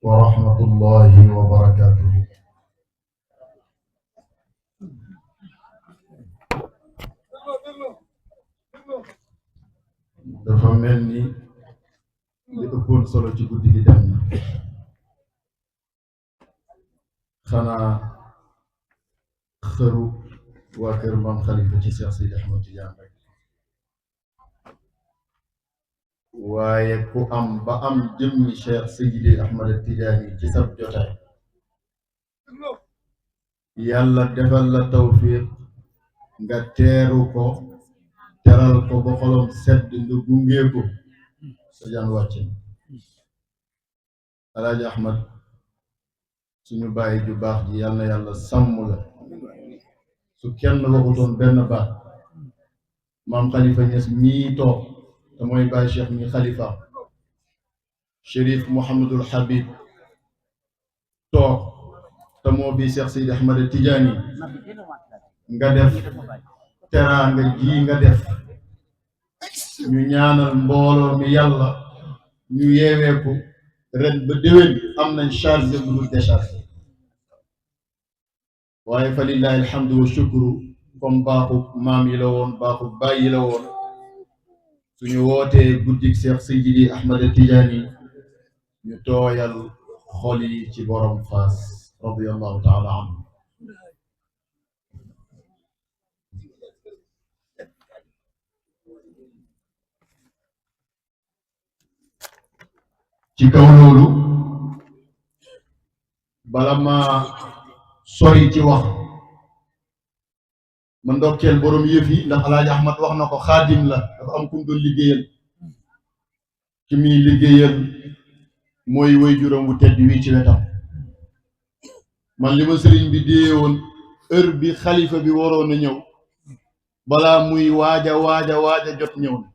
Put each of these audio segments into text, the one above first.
ورحمة الله وبركاته. dafa mel ni li ëppoon solo ci guddi gi dem na xanaa xëru waa kër maam Khalifa ci Cheikh Seydi Ahmad Tidiane rek waaye ku am ba am jëmmi Cheikh Seydi Ahmad Tidiane ci sab jotaay yàlla defal la tawfiq nga teeru ko teral ko ba xolom sedd nga gungee ko sa jaan wàcc na Alaaji Ahmad suñu bàyyi ju baax ji yal na yàlla sàmm la su kenn waxutoon benn baat maam Khalifa Niass mii toog te mooy bàyyi Cheikh mi Khalifa Chérif Mouhamadul Habib toog te moo bii Cheikh Seydi Ahmad Tidiane nga def teraanga ji nga def ñu ñaanal mbooloo mi yàlla ñu yeeweeku ren ba déwén am nañ charge bu dul décharge waaye fa lillahi alhamdu wa shukru comme baaxu maam yi la woon baaxu baay yi la woon suñu wootee guddik Cheikh Seydi Ahmad Tidiane ñu tooyal xol yi ci borom Faas radiyallahu taala anhu ci kaw loolu bala ma sori ci wax ma ndokkeel borom yëf yi ndax Alaaji Ahmad wax na ko xaadim la dafa am kum doon liggéeyal ki muy liggéeyal mooy way juróom wu tedd wi ci wetam man li ma sëriñ bi dee woon heure bi xalifa bi waroon a ñëw balaa muy waaja jot ñëw na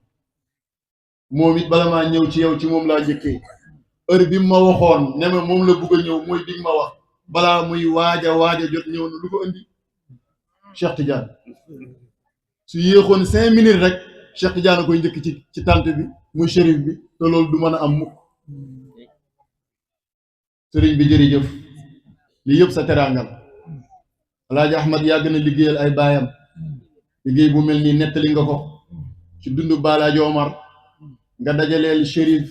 moom it bala maa ñëw ci yow ci moom laa njëkkee heure bi ma waxoon ne ma moom la bugg a ñëw mooy bi ma wax balaa muy waaja jot ñëw na lu ko indi Cheikh Tidiane su yéexoon 5 minutes rek Cheikh Tidiane a koy njëkk ci tànt bi muy shérif bi te loolu du mën a am mukk sëriñ bi jërëjëf li yëpp sa teraanga la Alaaji Ahmad yàgg na liggéeyal ay baayam liggéey bu mel nii nettali nga ko ci dundu Balaaji Omar nga dajaleel shérif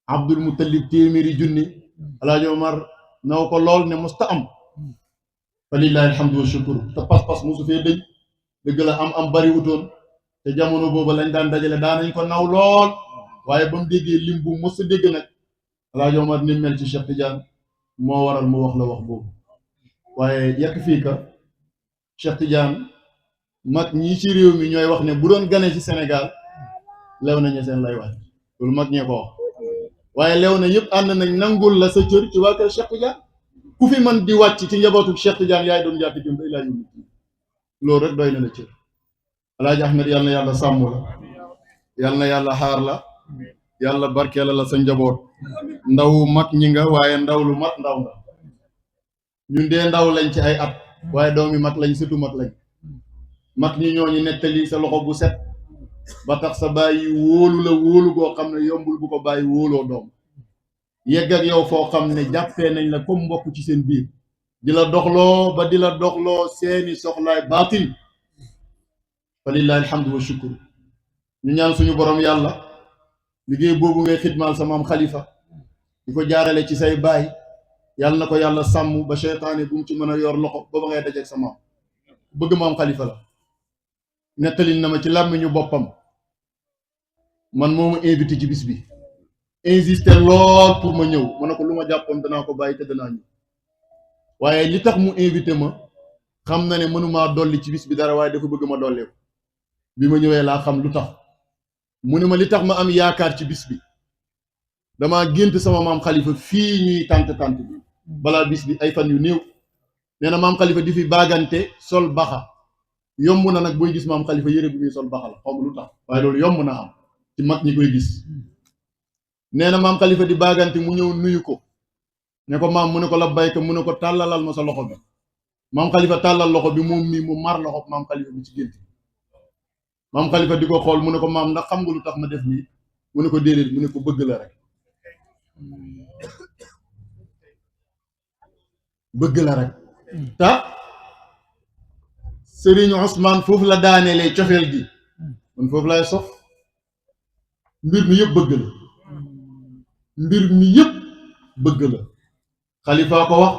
Abdul Muttalib téeméeri junni Alaaji Omar naw ko lool ne musta am fa lillahi alhamdu wa shukru te pas-pas mosu fee dëj dëgg la am bari wutoon te jamono booba lañ daan dajale daanañ ko naw lool waaye ba mu déggee lim bu mos a dégg nag Alaaji Omar ni mel ci Cheikh Tidiane moo waral mu wax la wax boobu waaye yàq fii ka Cheikh Tidiane mag ñii ci réew mi ñooy wax ne bu doon gane ci Sénégal lew nañu seen lay wax loolu mag ñee ko wax waaye lew na yëpp ànd nañ nangul la sa cër ci waa kër Cheikh Tidiane ku fi man di wàcc ci njabootu Cheikh Tidiane yaay doon jàpp jëm bay laa yóbbu loolu rek doy na la cër Alaaji Ahmed yal na yàlla sàmm la yal na yàlla xaar la yàlla barkeela la sa njaboot ndaw mag ñi nga waaye ndaw lu mat ndaw nga ñun dee ndaw lañ ci ay at waaye doomi mag lañ surtout mag lañ mag ñi ñooñu nettali sa loxo bu set ba tax sa bàyyi wóolu la wóolu goo xam ne yombul bu ko bàyyi wóoloo doom yegg ak yow foo xam ne jàppee nañ la comme mbokk ci seen biir di la doxloo ba di la doxloo seeni soxlaay baatin fa lillahi alhamdu wa shukru ñu ñaan suñu borom yàlla liggéey boobu ngay xidmaal sa maam Khalifa di ko jaarale ci say baay yàlla na ko yàlla sàmm ba seytaane bu mu ci mën a yor loxo ba ba ngay dajeeg sa maam bëgg maam Khalifa la nettali na ma ci làmmiñu boppam man moo ma invité ci bis bi insisté lool pour ma ñëw ma ne ko lu ma jàppoon danaa ko bàyyi te danaa ñëw waaye li tax mu invité ma xam na ne mënumaa dolli ci bis bi dara waaye dafa bëgg ma dollee ko bi ma ñëwee laa xam lu tax mu ne ma li tax ma am yaakaar ci bis bi damaa gént sama maam Khalifa fii ñuy tant bi balaa bis bi ay fan yu néew nee na maam Khalifa di fi baagante sol baxa yomb na nag booy gis maam Khalifa yére bi muy sol baxa la xaw ma lu tax waaye loolu yomb na am ci mag ñi koy gis nee na maam Khalifa di baagante mu ñëw nuyu ko ne ko maam mu ne ko la bayka mu ne ko tàllalal ma sa loxo bi maam Khalifa tàllal loxo bi moom mii mu mar loxo maam Khalifa bi ci gént maam Khalifa di ko xool mu ne ko maam ndax xam nga lu tax ma def nii mu ne ko déedéet mu ne ko bëgg la rek bëgg la rek ta Serigne Ousmane foofu la daanelee cofeel gi man foofu lay sof mbir mi yëpp bëgg la mbir mi yëpp bëgg la xalifaa ko wax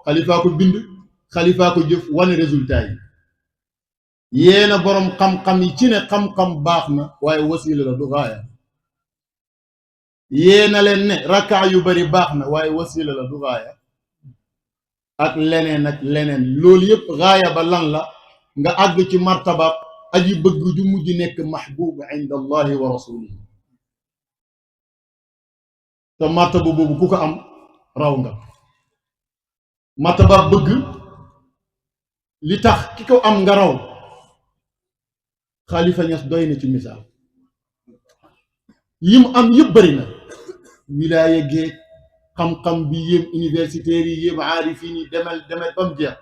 xalifaa ko bind xalifaa ko jëf wane résultat yi yéena boroom xam-xam yi ci ne xam-xam baax na waaye wasiila la du gaaya yéena leen ne rakkaa yu bari baax na waaye wasiila la du gaaya ak leneen loolu yëpp gaaya ba lan la nga àgg ci martaba aji bëgg ju mujj nekk mahbub inda allahi wa rasulihi te martaba boobu ku ko am raw nga martaba bëgg li tax ki ko am nga raw Xalifa Ñas doy na ci misaal yim am yëpp bari na wilaaya géeg xam-xam bi yéem universitaires yi yéem aarifin yi demel ba mu jeex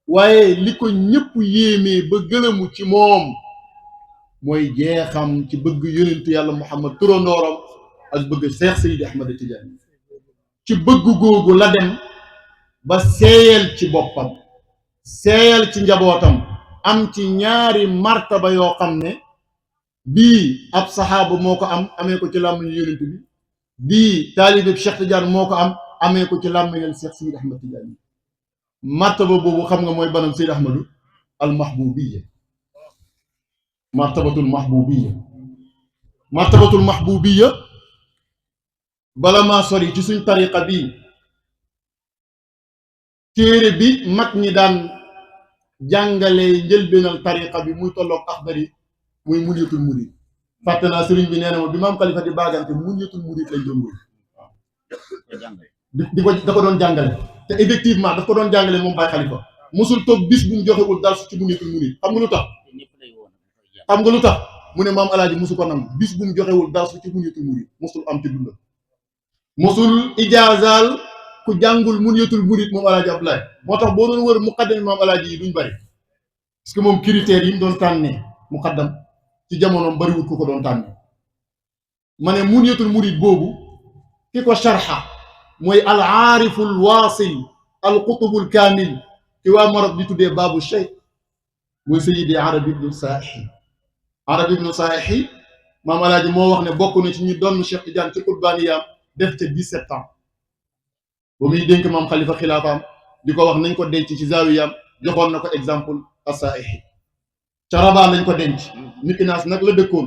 waaye li ko ñëpp yéemee ba gëlëmu ci moom mooy jeexam ci bëgg yonentu yàlla Muhammad turandooram ak bëgg Seex Seydi Ahmad Tijaani ci bëgg googu la dem ba seeyal ci boppam seeyal ci njabootam am ci ñaari martaba yoo xam ne bii ab saxaaba moo ko am amee ko ci làmmiñu yonent bi bii taalibe Cheikh Tidiane moo ko am amee ko ci làmmiñal Cheikh Seydi Ahmad Tidiane martaba boobu xam nga mooy banam Seydi Ahmadu al mahbubiya martabatul mahbubiya bala maa sori ci suñ tariqa bii téere bi mag ñi daan jàngale njëlbeenal tariqa bi muy tolloog axdari muy munyatul murid fàtte naa sëriñ bi nee na ma bi maam Xalifa di baagante munyatul murid lañ doon wër da ko doon jàngale te effectivement daf ko doon jàngale moom Baay Xalifa mosul toog bis bu mu joxewul dal ci munyatul murid xam nga lu tax mu ne maam alaaji mosu ko nangu bis bu mu joxewul dal ci munyatul murid mosul am ci dundam mosul ijaazaal ku jàngul munyatul murid moom alaaji Abdoulaye moo tax boo doon wër muqaddami maam alaaji yi duñ bari parce que moom critères yi mu doon tànnee muqaddam ci jamonoom bariwul ku ko doon tànnee ma ne munyatul murid boobu ki ko sharxa mooy al aariful waasil al qutubul kaamil ki waa Maroc di tuddee baabu cheikh mooy Sayyidi Arabi ibnu Saahi maam alaaji moo wax ne bokk na ci ñu doon Cheikh Tidiane ci qutbaaniyaam def ca 17 ans ba muy dénk maam Xalifa xilaafaam di ko wax nañ ko denc ci zaawiyaam joxoon na ko exemple as-Saahi ca Rabat nañ ko denc Mikinaas nag la dëkkoon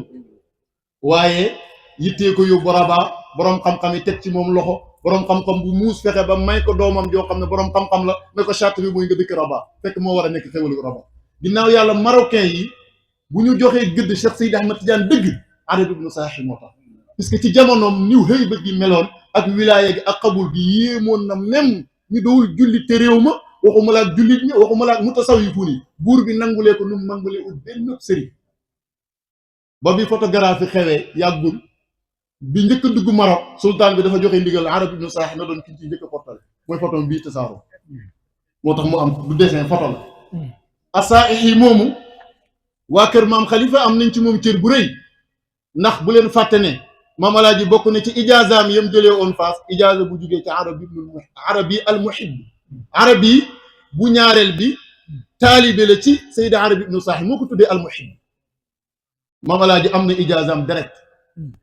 waaye yittee ko yóbbu Rabat boroom xam-xam yi teg ci moom loxo boroom xam-xam bu muus fexe ba may ko doomam joo xam ne boroom xam-xam la ne ko charte bi mooy nga dëkk Rabat fekk moo war a nekk xéwalu Rabat ginnaaw yàlla marocain yi bu ñu joxee gëdd Cheikh Seydi Ahmad Tidiane dëgg Arabi ibnu Saahi moo tax parce que ci jamonoom niw xëy ba gi meloon ak wilaaya gi ak xabul gi yéemoon na même ñu dowul jullit te réew ma waxuma la ak jullit ñi waxuma la ak mutasawifuun yi buur bi nangulee ko nu mu nangulee ut benn sëriñ ba bi photographie xewee yàggul bi njëkk a dugg Maroc sultaan bi dafa joxe ndigal Arabi ibnu Saahi na doon ki ci njëkk a portal mooy photo bii tasaaroo moo tax mu am du dessin photo la As-Saahi moomu waa kër maam Khalifa am nañ ci moom cër bu rëy ndax bu leen fàtte ne maam alaaji bokk na ci ijaazaam yam jëlee woon Faas ijaaza bu jugee ci Arabi al muhib Arabi bu ñaareel bi taalibe la ci Seydi Arabi ibnu Saahi moo ko tuddee al muhib maam alaaji am na ijaazaam direct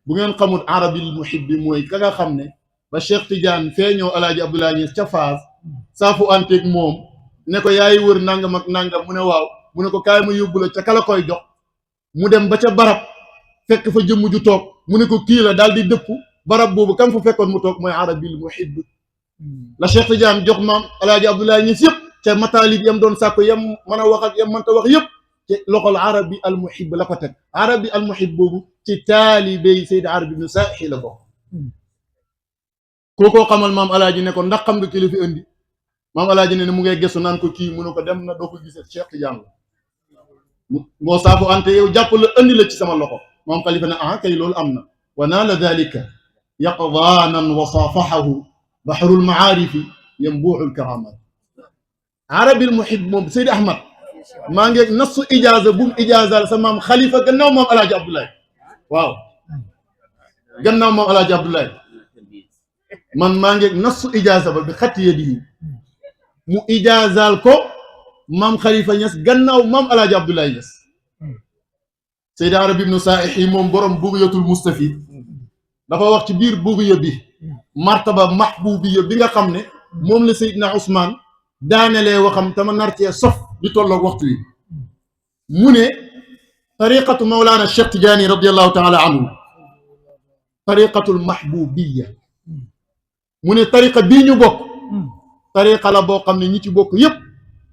bu ngeen xamul Arabi al muhib bi mooy ka nga xam ne ba Cheikh Tidiane feeñoo alaaji Abdoulaye Niass ca Faas saafu anteeg moom ne ko yaay wër nangam ak nangam mu ne waaw mu ne ko kaay ma yóbbu la ca kala koy jox mu dem ba ca barab fekk fa jëmm ju toog mu ne ko kii la daal di dëpp barab boobu kam fa fekkoon mu toog mooy Arabil muhib la Cheikh Tidiane jox maam alaaji Abdoulaye Niass yëpp ca mataalib yam doon sàkko yam mën a wax ak yam mënta wax yëpp ci loxol Arabi al muhib la ko teg Arabi al muhib boobu ci taalibey Seydi Arabi ibnu Saahi la bokk kookoo xamal maam alaaji ne ko ndax xam nga kii la fi indi maam alaaji ne mu ngay gëstu naan ko kii mu ne ko dem na doo ko gisee Cheikh Tidiane la moo saafu ante yow jàpp la andi la ci sama loxo maam Xalifa ne ah kay loolu am na wa naala dalika yaqdaanan wa saafahahu bahrul maarifi yambuuxul karaamaat Arabil muhib moom Seydi Ahmad maa ngi nasu ijaaza bu mu ijaazaal sa maam Xalifa gannaaw maam alaaji Abdoulaye waaw gannaaw maam alaaji Abdoulaye man maa ngi nasu ijaaza ba bi xatti yadihi mu ijaazaal ko maam Khalifa Niass gannaaw maam Alaaji Abdoulaye Niass. Seydi Arabi ibnu Saa'ihi moom borom Bughyatul Mustafid dafa wax ci biir Bughya bi martaba mahbubiya bi nga xam ne moom la Seydina Ousmane daanelee waxam tama nar cee sof di tolloog waxtu wi mu ne tariqatu Mawlana Cheikh Tidiane radiyallahu taala anhu tariqatul mahbubiya mu ne tariqa bii ñu bokk tariqa la boo xam ne ñi ci bokk yépp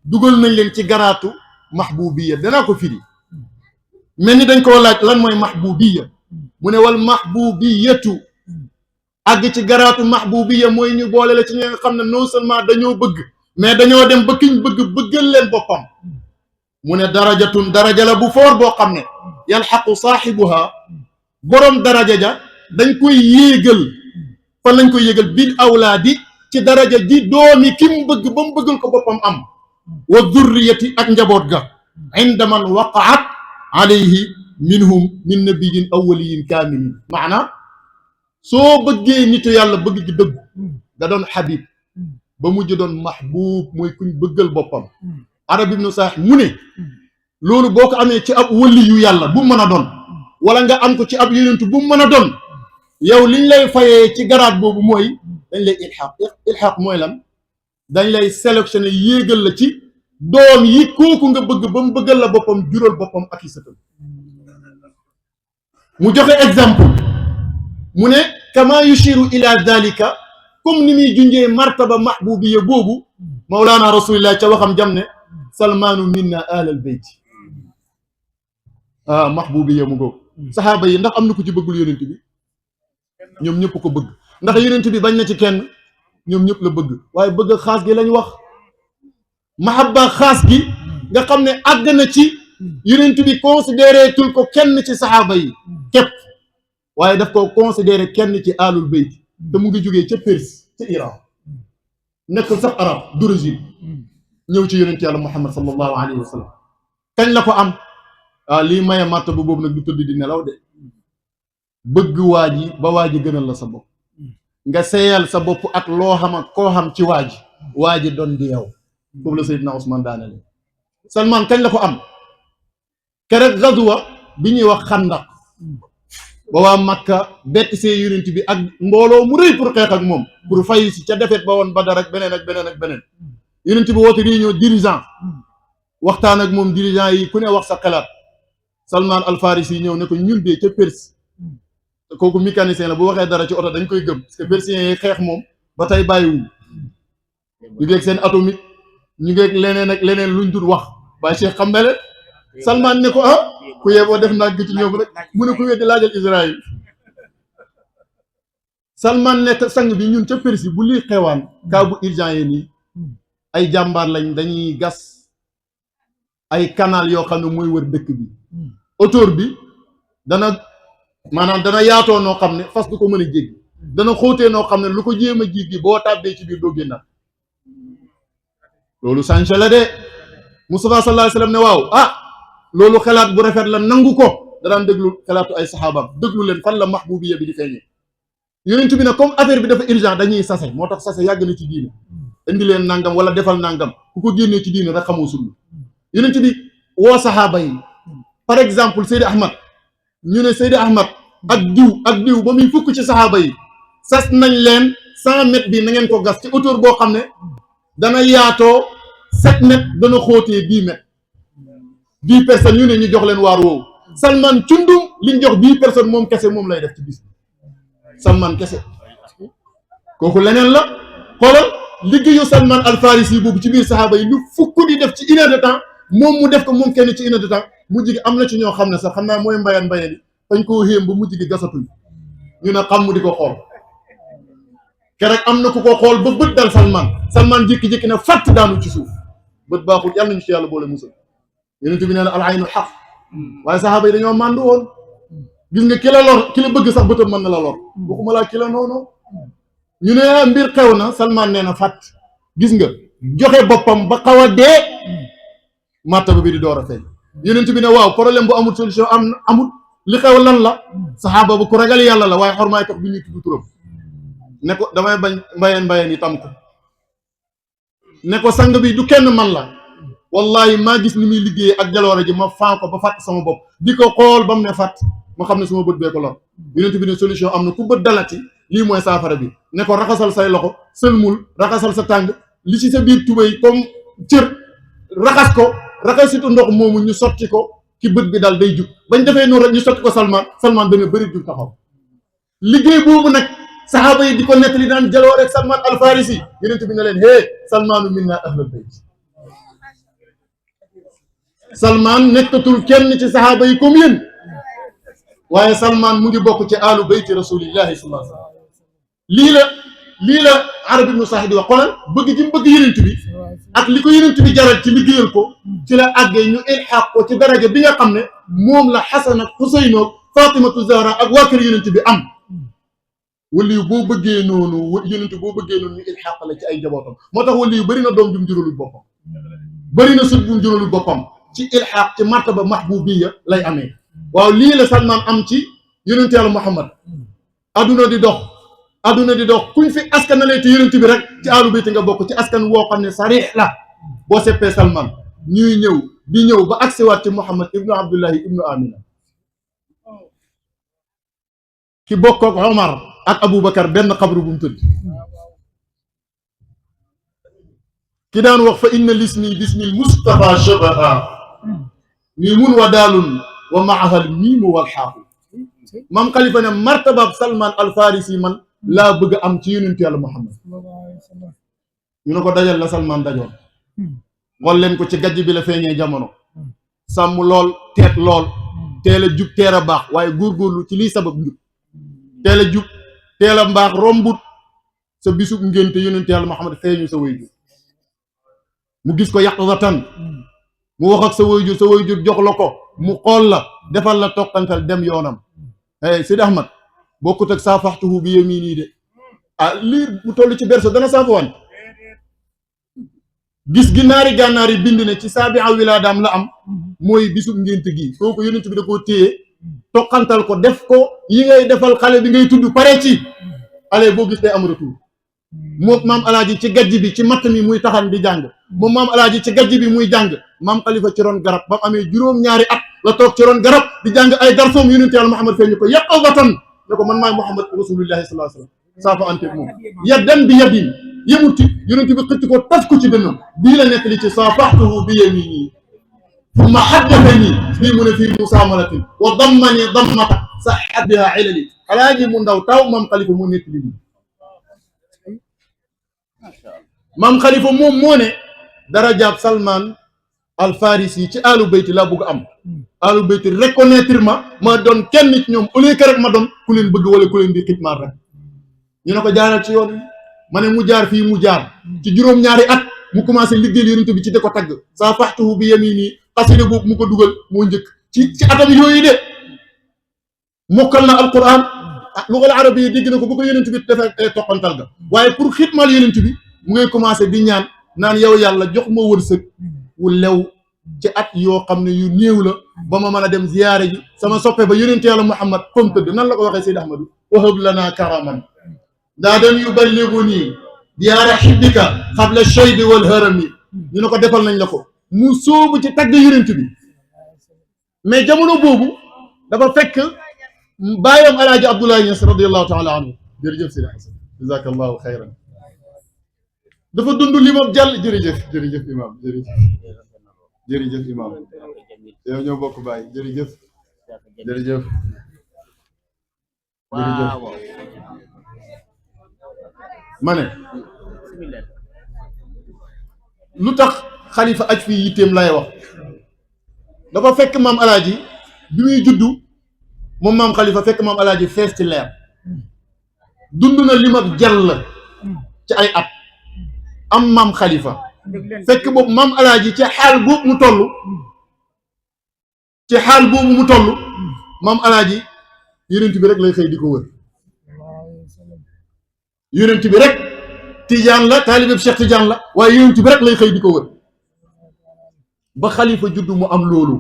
dugal nañ leen ci garaatu mahbubiya danaa ko firi mel ni dañ koo laaj lan mooy mahbubiya mu ne wal mahbubiyatu àgg ci garaatu mahbubiya mooy ñu boole la ci ñi nga xam ne non seulement dañoo bëgg mais dañoo dem ba kiñ bëgg bëggal leen boppam mu ne darajatun daraja la bu foor boo xam ne yalxaqu saaxibuha borom daraja ja dañ koy yéegal fan lañ koy yéegal bil awlaadi ci daraja ji doomi ki mu bëgg ba mu bëggal ko boppam am wa durriyati ak njaboot ga inda man waqaat alayhi minhum min nabiyin awwaliyin kaamilin maanaam soo bëggee nitu yàlla bëgg gi dëgg da doon xabib ba mujj doon mahbub mooy kuñ bëggal boppam. Arabi ibnu Saax mu ne loolu boo ko amee ci ab wëli yu yàlla bu mu mën a doon wala nga am ko ci ab yonentu bu mu mën a doon yow liñ lay fayee ci garaat boobu mooy dañ lay ilxaq mooy lan dañ lay sélectionné yéegal la ci doom yi kooku nga bëgg ba mu bëggal la boppam jural boppam ak i sëtam mu joxe exemple mu ne kama yushiru ila dalika comme ni muy junjee martaba mahbubiya boobu mawlaana rasulillah ca waxam jam ne salmaanu minna ahlal bayt mahbubiya mu góob saxaaba yi ndax am na ku ci bëggul yonent bi ñoom ñëpp ko bëgg ndax yonent bi bañ na ci kenn ñoom ñëpp la bëgg waaye bëgg xaas gi lañ wax mahabba xaas gi nga xam ne àgg na ci yonent bi considéré tul ko kenn ci saxaaba yi képp waaye daf ko considéré kenn ci alul bayt te mu ngi jógee ca Perse ca Iran nekkul sax arab d'origine ñëw ci yonent yàlla Muhammad sallallahu alayhi wa sallam kañ la ko am lii maye martaba boobu nag du tëdd di nelaw de bëgg waa ji ba waa ji gënal la sa bopp nga seeyal sa bopp ak loo xam ak koo xam ci waa ji doon di yow foofu la Seydina Ousmane daanale Salman kañ la ko am keroog gazuwa bi ñuy wax xandaq ba waa Makka bett see yonent bi ak mbooloo mu rëy pour xeex ak moom pour fay si ca defet ba woon Badar ak beneen ak beneen ak beneen yonent bi woote réunion dirigeant waxtaan ak moom dirigeant yi ku ne wax sa xalaat Salman Al Farisi ñëw ne ko ñun de ca Perse kooku mécanicien la bu waxee dara ci oto dañ koy gëm parce que persiens yi xeex moom ba tey bàyyiwuñ ñu ngeeg seen atomique ñu ngeeg leneen ak leneen luñ dul wax waaye Cheikh xam na le Salman ne ko ku yeboo def naag ci ñoom rek mu ne ko weddi laajal Israël Salman nekk sang bi ñun ca Perse bu lii xewaan kaa bu urgent yi nii ay jàmbaar lañ dañuy gas ay canal yoo xam ne mooy wër dëkk bi autour bi dana yaatoo noo xam ne fas du ko mën a jéggi dana xóotee noo xam ne lu ko jéem a jéggi boo tàbbee ci biir doo génnaat loolu sànce la de Mustafa sallallahu alayhi wasallam ne waaw loolu xalaat bu rafet la nangu ko danaan déglu xalaatu ay saxaabaam déglu leen fan la mahbubiya bi di feeñee yonent bi ne comme affaire bi dafa urgent dañuy sase moo tax sase yàgg na ci diine indi leen nangam wala defal nangam ku ko génnee ci diine rek xamoo sunna yonent bi woo saxaaba yi par exemple Seydi Ahmad ñu ne Seydi Ahmad ak diw ba muy fukk ci saxaaba yi sas nañ leen 100 mètres bi na ngeen ko gas ci hauteur boo xam ne dana yaatoo 7 mètres dana xóotee 10 mètres 10 personnes yu ne ñu jox leen waar woowu Salman cundum liñ jox 10 personnes moom kese moom lay def ci bis Salman kese kooku leneen la xoolal liggéeyu Salman Al Farisi boobu ci biir saxaaba yi lu fukk di def ci 1 heure de temps moom mu def ko moom kenn ci 1 heure de temps mujj gi am na ci ñoo xam ne sax xam naa mooy mbayeen yi dañ koo xéem ba mujj gi gasatuñ ñu ne xam mu di ko xool keroog am na ku ko xool ba bët dal Salman jékki-jékki ne fàtt daanu ci suuf bët baaxul yàlla nañu ci yàlla boole musal yonent bi nee na al aynu xaq waaye saxaaba yi dañoo màndu woon gis nga ki la lor ki la bëgg sax bëtam mën na la lor waxuma laa ki la noonu ñu ne mbir xew na Salman nee na fàtt gis nga joxe boppam ba xaw a dee martaba bi di door a feeñ yonent bi ne waaw problème bu amul solution amul li xew lan la saxaaba bu ko ragal yàlla la waaye xormaay tax bi ñuy tudd turam ne ko damay bañ mbayeen yi tam ko ne ko sang bi du kenn man la wallahi maa gis ni muy liggéeyee ak jaloore ji ma faan ko ba fàtt sama bopp di ko xool ba mu ne fàtt ma xam ne suma bët bee ko lor yonent bi ne solution am na ku bët dalati lii mooy saafara bi ne ko raxasal say loxo sëlmul raxasal sa tàng li ci sa biir tubéy comme cër raxas ko raxasitu ndox moomu ñu sotti ko ki bët bi dal day jug bañ defee noonu rek ñu sotti ko Salman dana bëri jug taxaw liggéey boobu nag saxaaba yi di ko nettali daan jaloo rek Salman al Farisi yonent bi ne leen hee Salmanu minna ahlul bayt Salman nekkatul kenn ci saxaaba yi comme yéen waaye Salman mu ngi bokk ci alu bayti rasulillahi sallallahu alayhi wa sallam lii la Arab ibnu Sahl di wax xoolal bëgg ji mu bëgg yonent bi ak li ko yonent bi jaral ci liggéeyal ko ci la àggee ñu ilxaq ko ci daraja bi nga xam ne moom la Xasan ak Xuseyn ak Fatimatu Zahra ak waa kër yonent bi am wali yu boo bëggee noonu yonent boo bëggee noonu ñu ilxaq la ci ay njabootam moo tax wali yu bëri na doom jum juralul boppam bëri na sut jum juralul boppam ci ilxaq ci martaba mahbubiya lay amee waaw lii la Salman am ci yonent yàlla Muhammad adduna di dox kuñ fi askanalee ci yonent bi rek ci aalu bayti nga bokk ci askan woo xam ne sarix la boo seppee Salman ñuy ñëw ba agsiwaat ci Muhammad ibnu Abdullahi ibnu Amina ki bokk ak Omar ak Aboubacar benn xabru bu mu tëdd ki daan wax fa inna lismi bismil Mustafa shabaha miimun wa daalun wa maahal miimu wal xaafu maam Khalifa ne martabab Salman al Farisi man laa bëgg a am ci yonent yàlla Muhammad ñu ne ko dajal la Salman dajoon xool leen ko ci gajj bi la feeñee jamono sàmm lool teet lool teel a jub teel a baax waaye góorgóorlu ci liy sabab njub teel a jub teel a mbaax rombut sa bisub ngénte yonent yàlla Muhammad feeñu sa wayjur mu gis ko yaqzatan mu wax ak sa wayjur jox la ko mu xool la defal la toqantal dem yoonam hey Sidi Ahmad bokkut ak saafaxtuhu bi yamini de liir bu toll ci berso dana saafawan gis gi naari gànnaar yi bind ne ci saabia wilaadaam la am mooy bisub ngént gi soo ko yonent bi da koo téye toqantal ko def ko yi ngay defal xale bi ngay tudd pare ci ale boo gis day am retour moom maam alaaji ci gajj bi ci matt mi muy taxan di jàng moom maam alaaji ci gajj bi muy jàng maam Khalifa ci ron garab ba mu amee juróom-ñaari at la toog ci ron garab di jàng ay darsoom yonent yàlla Muhammad feeñu ko yaqazatan ne ko man maay Muhammad rasulullahi sallallahu alayhi wa sallam saafa ante moom yaddan bi yaddin yemuti yonent bi xëcc ko taf ko ci dënnam bii la nekk li ci saafaxtuhu bi yamini ثم حدثني في من في مسامرة وضمني ضمة صحت بها عللي alaaji mu ndaw taw maam Khalifa moo nekk lii maam Khalifa moom moo ne darajaab Salman al Farisi ci alu bayti laa bëgg am alu bayti reconnaître ma doon kenn ci ñoom au lieu que rek ma doon ku leen bëgg wala ku leen di xitmaat rek ñu ne ko jaaral ci yoon wi ma ne mu jaar fii mu jaar ci juróom-ñaari at mu commencé liggéey yonent bi ci di ko tagg saa faxtuhu bi yamini xasida boobu mu ko dugal moo njëkk ci atam yooyu de mokkal na alquran lugal arabi yi dégg na ko bu ko yonent bi defee toqantal ga waaye pour xitmal yonent bi mu ngay commencé di ñaan naan yow yàlla jox ma wërsëg wu lew ci at yoo xam ne yu néew la ba ma mën a dem ziyaare ji sama soppe ba yonent yàlla Muhammad comme tëdd nan la ko waxee Seydi Ahmadu wahab lana karaman daa dem yuballiguni diyaara hibbika qabla shaybi wal harami ñu ne ko defal nañ la ko mu sóobu ci tagg yonent bi mais jamono boobu dafa fekk baayam alaaji Abdoulaye Niass radiyallahu taala anhu jërëjëf Seydi Hasan jazakallahu xayran dafa dund li moom jàll jërëjëf imam jërëjëf imam yow ñoo bokk baay jërëjëf ma ne lu tax xalifa aj fii yitteem lay wax dafa fekk maam alaaji bi muy juddu moom maam xalifa fekk maam alaaji fees ci leer dund na lim ak jàll ci ay at am maam xalifa fekk boobu maam alaaji ci xaal boobu mu toll maam alaaji yonent bi rek lay xëy di ko wër yonent bi rek tijaan la taalibeb Cheikh Tijaan la waaye yonent bi rek lay xëy di ko wër ba xalifa juddu mu am loolu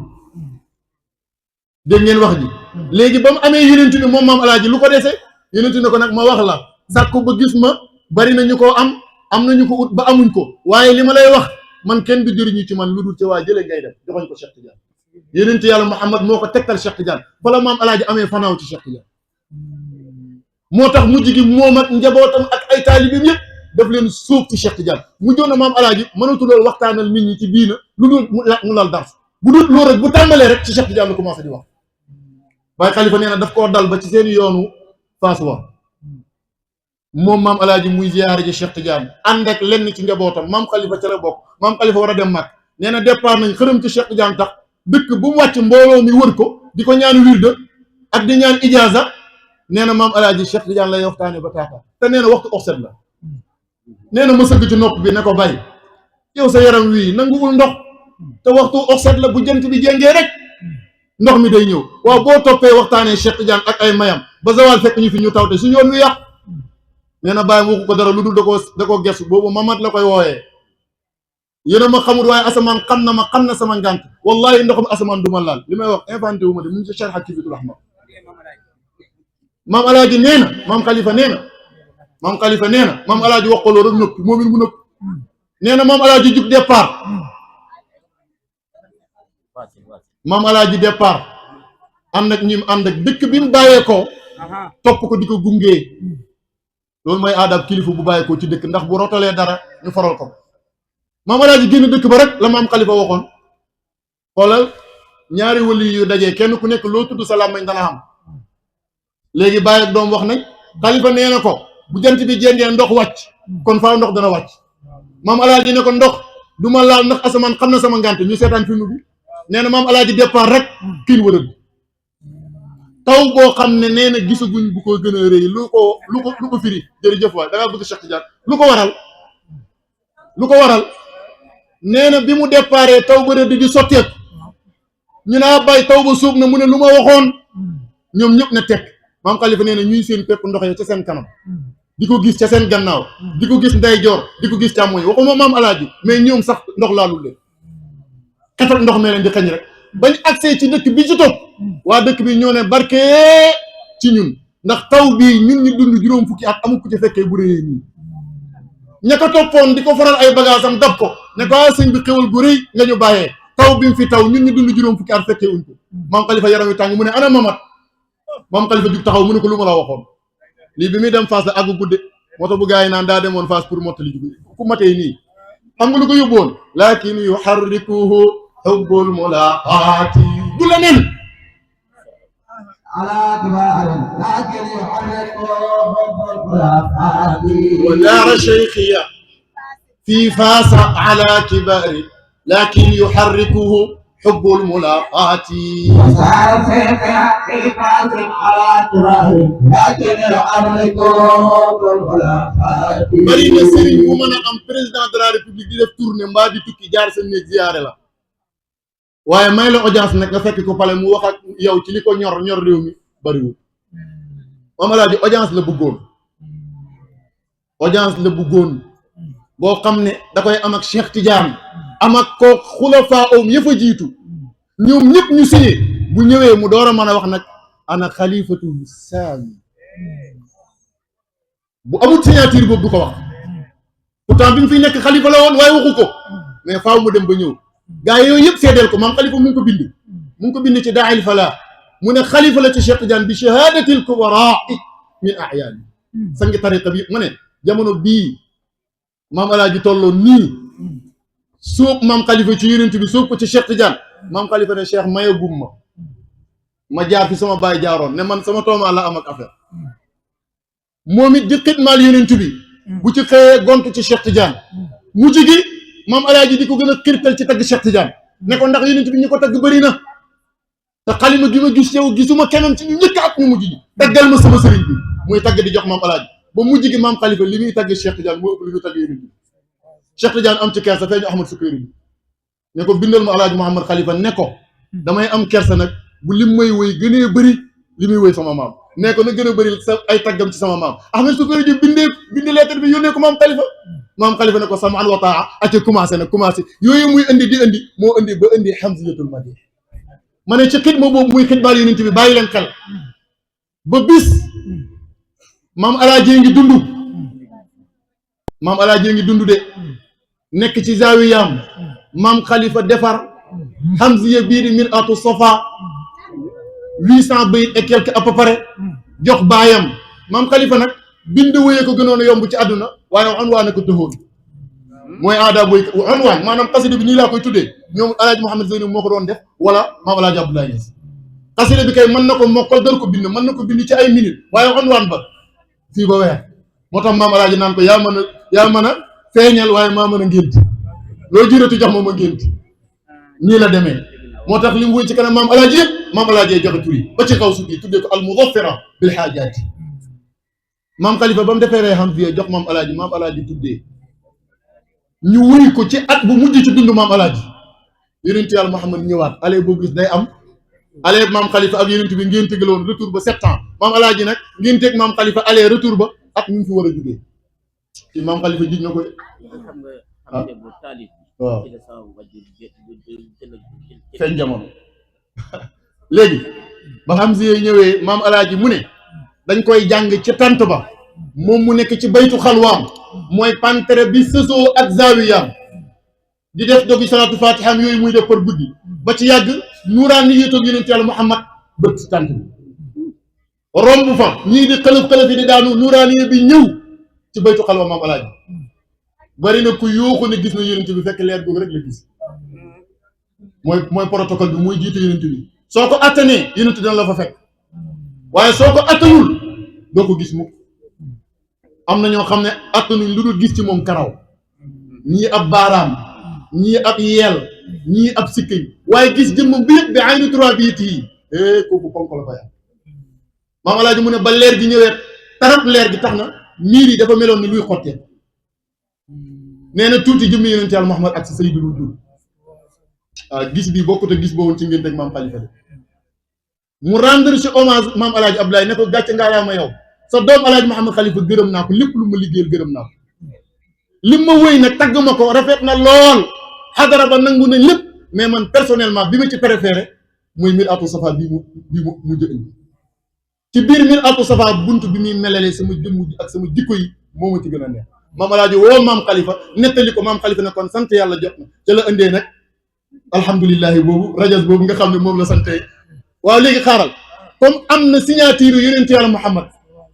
dégg ngeen wax ji léegi ba mu amee yonent bi moom maam alaaji lu ko dese yonent ne ko nag ma wax la sàkku ba gis ma bari na ñu ko am na ñu ko ut ba amuñ ko waaye li ma lay wax man kenn du jëriñu ci man lu dul ci waa jële ngay def joxoñ ko Cheikh Tidiane yonent yàlla Muhammad moo ko tegtal Cheikh Tidiane fala maam alaaji amee fanaaw ci Cheikh Tidiane moo tax mujj gi moom ak njabootam ak ay taalibeem yëpp daf leen suuf ci Cheikh Tidiane mujjoon na maam alaaji mënatu loolu waxtaanal nit ñi ci diina lu dul mu lal dars bu dul loolu rek bu tàmbalee rek ci Cheikh Tidiane la commencé di wax waaye xalifa nee na daf koo dal ba ci seen yoonu Fass wa moom maam alaaji muy ziyaare ji Cheikh Tidiane ànd ak lenn ci njabootam maam xalifa ca la bokk maam xalifa war a dem mag nee na départ nañ xërëm ci Cheikh Tidiane tax dëkk bu mu wàcc mbooloo mi wër ko di ko ñaan wirda ak di ñaan ijaaza nee na maam alaaji Cheikh Tidiane lay waxtaane ba taata te nee na waxtu oxset la nee na ma sëgg ci nopp bi ne ko bay yow sa yaram wii nanguwul ndox te waxtu oxset la bu jant bi jéngee rek ndox mi day ñëw waaw boo toppee waxtaanee Cheikh Tidiane ak ay mayam ba zawal fekk ñu fi ñu tawte su yoon wi yàq nee na bàyyi waxu ko dara lu dul da koo gestu boobu mamat la koy wooyee yéen a ma xamul waaye asamaan xam na ma xam na sama ngànt wallahi ndoxum asamaan du ma laal li may wax inventé wu ma de mu ngi ci Cheikh Hakibitul Rahma maam alaaji nee na maam xalifa nee na maam alaaji wax ko loolu rek nëpp moom it mu nëpp nee na maam alaaji jug départ maam alaaji départ ànd ak ñim ànd ak dëkk bi mu bàyyeekoo topp ko di ko gungee loolu mooy aadab kilifa bu bàyyeekoo ci dëkk ndax bu rotalee dara ñu faral ko maam alaaji génn dëkk ba rek la maam xalifa waxoon xoolal ñaari wali yu dajee kenn ku nekk loo tudd sa làmmiñ dana xam léegi bàyyi ak doom wax nañ xalifa nee na ko bu jant bi jéngee ndox wàcc kon faaw ndox dana wàcc maam alaaji ne ko ndox du ma laal ndax asamaan xam na sama ngànte ñu seetaan film bi nee na maam alaaji départ rek kiin wërëb taw boo xam ne nee na gisaguñ bu ko gën a rëy lu ko firi jërëjëf waay da ngaa bëgg Cheikh Tidiane lu ko waral nee na bi mu déparé taw ba rëdd di sotteeku ñu naa bay taw ba suub na mu ne lu ma waxoon ñoom ñëpp ne teg maam xalifa nee na ñuy seen pepp ndox yi ca seen kanam di ko gis ca seen gannaaw di ko gis ndeyjoor di ko gis càmmoñ waxuma maam alaaji mais ñoom sax ndox laalul leen xetal ndox mee leen di xañ rek bañ accès ci dëkk bi ci topp waa dëkk bi ñoo ne barke ci ñun ndax taw bii ñun ñu dund juróom fukki at amul ku ci fekkee bu réyee nii ña ko toppoon di ko faral ay bagage am dab ko ne ko sëñ bi xewal gu rëy nga ñu bàyyee taw bi mu fi taw ñun ñu dund juróom fukki at fekkee uñ ko maam xalifa yaram wi tàng mu ne ana mamat maam xalifa jug taxaw mu ne ko lu ma la waxoon lii bi muy dem Fass la àggu gudde moo tax bu gars yi naan daa demoon Fass pour mottali jugu ku matee nii xam nga lu ko yóbbuwoon lakin yuharrikuhu hubbul mulaqaati du la nen ودار شيخية في فاس على كبار لكن يحركه حب الملاقات وصار شيخية في فاس على كبار لكن يحركه حب الملاقات bari na sëriñ mu mën a am président de la république di def tournée mbaa di tukki jaar sa néeg ziyaare la waaye may la audience nag nga fekk ko pale mu wax ak yow ci li ko ñor réew mi bariwul moom alaaji audience la bëggoon boo xam ne da koy am ak Cheikh Tidiane am ak ko xulafaa om ya fa jiitu ñoom ñëpp ñu signé bu ñëwee mu door a mën a wax nag ana xalifatu saani bu amul signature boobu du ko wax pourtant bi mu fi nekk xalifa la woon waaye waxu ko mais faaw mu dem ba ñëw gaa yooyu yëpp seedeel ko maam xalifa mu ngi ko bind ci daa'il falaa mu ne xalifa la ci Cheikh Tidiane bi shahadatil kubaraa min a'yaani sangi tariqa bi mu ne jamono bii maam alaaji tolloo nii sóob maam xalifa ci yonent bi sóob ko ci Cheikh Tidiane maam xalifa ne Cheikh maye gum ma jaar fi sama baay jaaroon ne man sama toomaa la am ak affaire moom it di xidmaal yonent bi bu ci xëyee gont ci Cheikh Tidiane mujj gi maam alaaji di ko gën a xirtal ci tagg Cheikh Tidiane ne ko ndax yonent bi ñu ko tagg bëri na te xalima gi ma gis yow gisuma keneen ci ñu njëkk ak ñu mujj gi taggal ma sama sëriñ bi muy tagg di jox maam alaaji ba mujj gi maam xalifa li muy tagg Cheikh Tidiane moo ëpp li muy tagg yonent bi Cheikh Tidiane am ci kersa feeñu Ahmad Sukayri bi ne ko bindal ma alaaji Mouhamad Khalifa ne ko damay am kersa nag bu lim may woy gënee bëri li muy woy sama maam ne ko na gën a bëri sa ay taggam ci sama maam Ahmad Sukayri bi bindi lettre bi yónnee ko maam Khalifa ne ko samaan wa taa aca commencé yooyu muy indi di indi moo indi ba indi hamziyatul madih ma ne ci xidma boobu muy xidmaal yonent bi bàyyi leen xel ba bis maam alaaji ngi dund maam alaaji ngi dund de nekk ci zawiyaam maam xalifa defar hamziya bii di mir'atu safa 800 bayit et quelque à peu près jox baayam maam xalifa nag bind wéyee ko gënoon a yomb ci àdduna waaye unwaan na ko tëxoon mooy aada booy unwaan maanaam xasida bi nii laa koy tuddee ñoom alaaji Mouhamed Zeynab moo ko doon def wala maam alaaji Abdoulaye Niass xasida bi kay mën na ko mokkal dal ko bind mën na ko bind ci ay minutes waaye unwaan ba fii ba weer moo tax maam alaaji naan ko yaa mën a feeñal waaye maa mën a ngénti loo jiratu jox ma ngénti nii la demee moo tax li mu wéy ci kanam maam alaaji yëpp maam alaaji joxe tur yi ba ci kaw suuf yi tuddee ko al mudaffira bil xaajaati maam xalifa ba mu defee ree xam fii jox maam alaaji tuddee ñu wéy ko ci at bu mujj ci dundu maam alaaji yonent yàlla Muhammad ñëwaat ale boobu gis day am ale maam xalifa ak yonent bi ngeen tëgaloon retour ba 7 ans maam alaaji nag ngeen teg maam xalifa ale retour ba at ñu fi war a jógee ci maam xalifa jiit na ko waaw feeñ jamono léegi ba xam si ñëwee maam alaaji mu ne dañ koy jàng ci tant ba moom mu nekk ci baytu xalwaam mooy pantere bi sësoo ak zawiyaam di def dogi salaatu fatiham yooyu muy def par guddi ba ci yàgg nuuraan ni yéetoog yonent yàlla Muhammad bët ci tant bi romb fa ñii di xëlëf yi di daanu nuuraani bi ñëw ci baytu xalwa maam alaaji bari na ku yuuxu ne gis na yonent bi fekk leer googu rek la gis mooy protocole bi muy jiite yonent bi soo ko attanee yonent dina la fa fekk waaye soo ko attanul doo ko gis mukk am na ñoo xam ne attanuñ lu dul gis ci moom karaw ñii ab baaraam ñii ab yeel ñii ab sikkiñ waaye gis jëmm bi yëpp bi ay nu trois biit yi kooku ponk la fa yàlla maam alaaji mu ne ba leer gi ñëwee tarap leer gi tax na miir yi dafa meloon ni luy xottee nee na tuuti jëmmi yonent yàlla Muhammad ak si sayyidul wujud gis bi bokkut a gis boobu ci ngeen teg maam xalifa de mu rendre ci hommage maam alaaji Abdoulaye ne ko gàcce ngaalaama yow sa doom alaaji Muhammad xalifa gërëm naa ko lépp lu ma liggéeyal gërëm naa ko lim ma wëy nag tagg ma ko rafet na lool xadara ba nangu nañ lépp mais man personnellement bi ma ci préféré muy mir'atu safa bii mu jënd ci biir mir'atu safa bunt bi muy melalee sama jëmm ji ak sama jikko yi moo ma ci gën a neex maam alaaji woo maam xalifa nettali ko maam xalifa ne kon sant yàlla jot na ca la indee nag alhamdulilahi boobu rajas boobu nga xam ne moom la sante waaw léegi xaaral comme am na signature yonent yàlla Muhammad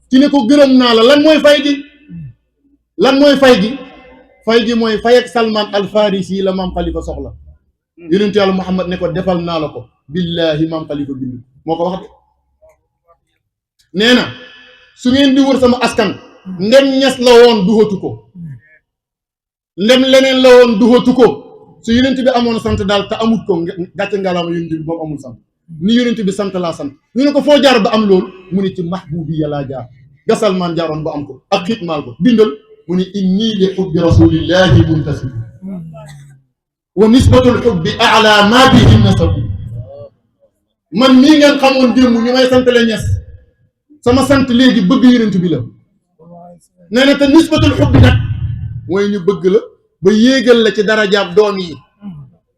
ci ne ko gërëm naa la lan mooy fay gi fay gi mooy fay ak Salman al Farisi la maam xalifa soxla yonent yàlla Muhammad ne ko defal naa la ko billahi maam xalifa bind moo ko wax de nee na su ngeen di wër sama askan ndem ñes la woon duhatu ko ndem leneen la woon duhatu ko su yonent bi amoon sant daal te amut ko gàcce ngalaama yonent bi moom amul sant ni yonent bi sant laa sant ñu ne ko foo jaar ba am loolu mu ne ci mahbubi yàllaa jaar gasal maan jaaroon ba am ko ak xitmaal ko bindal mu ne inni li xubbi rasulillahi muntasib wa nisbatul xubbi ala ma bihi nasabu man mii ngeen xamoon démb ñu may sant la ñes sama sant léegi bëgg yonent bi la nee na te nisbatul xubbi nag mooy ñu bëgg la ba yéegal la ci darajaab doom yi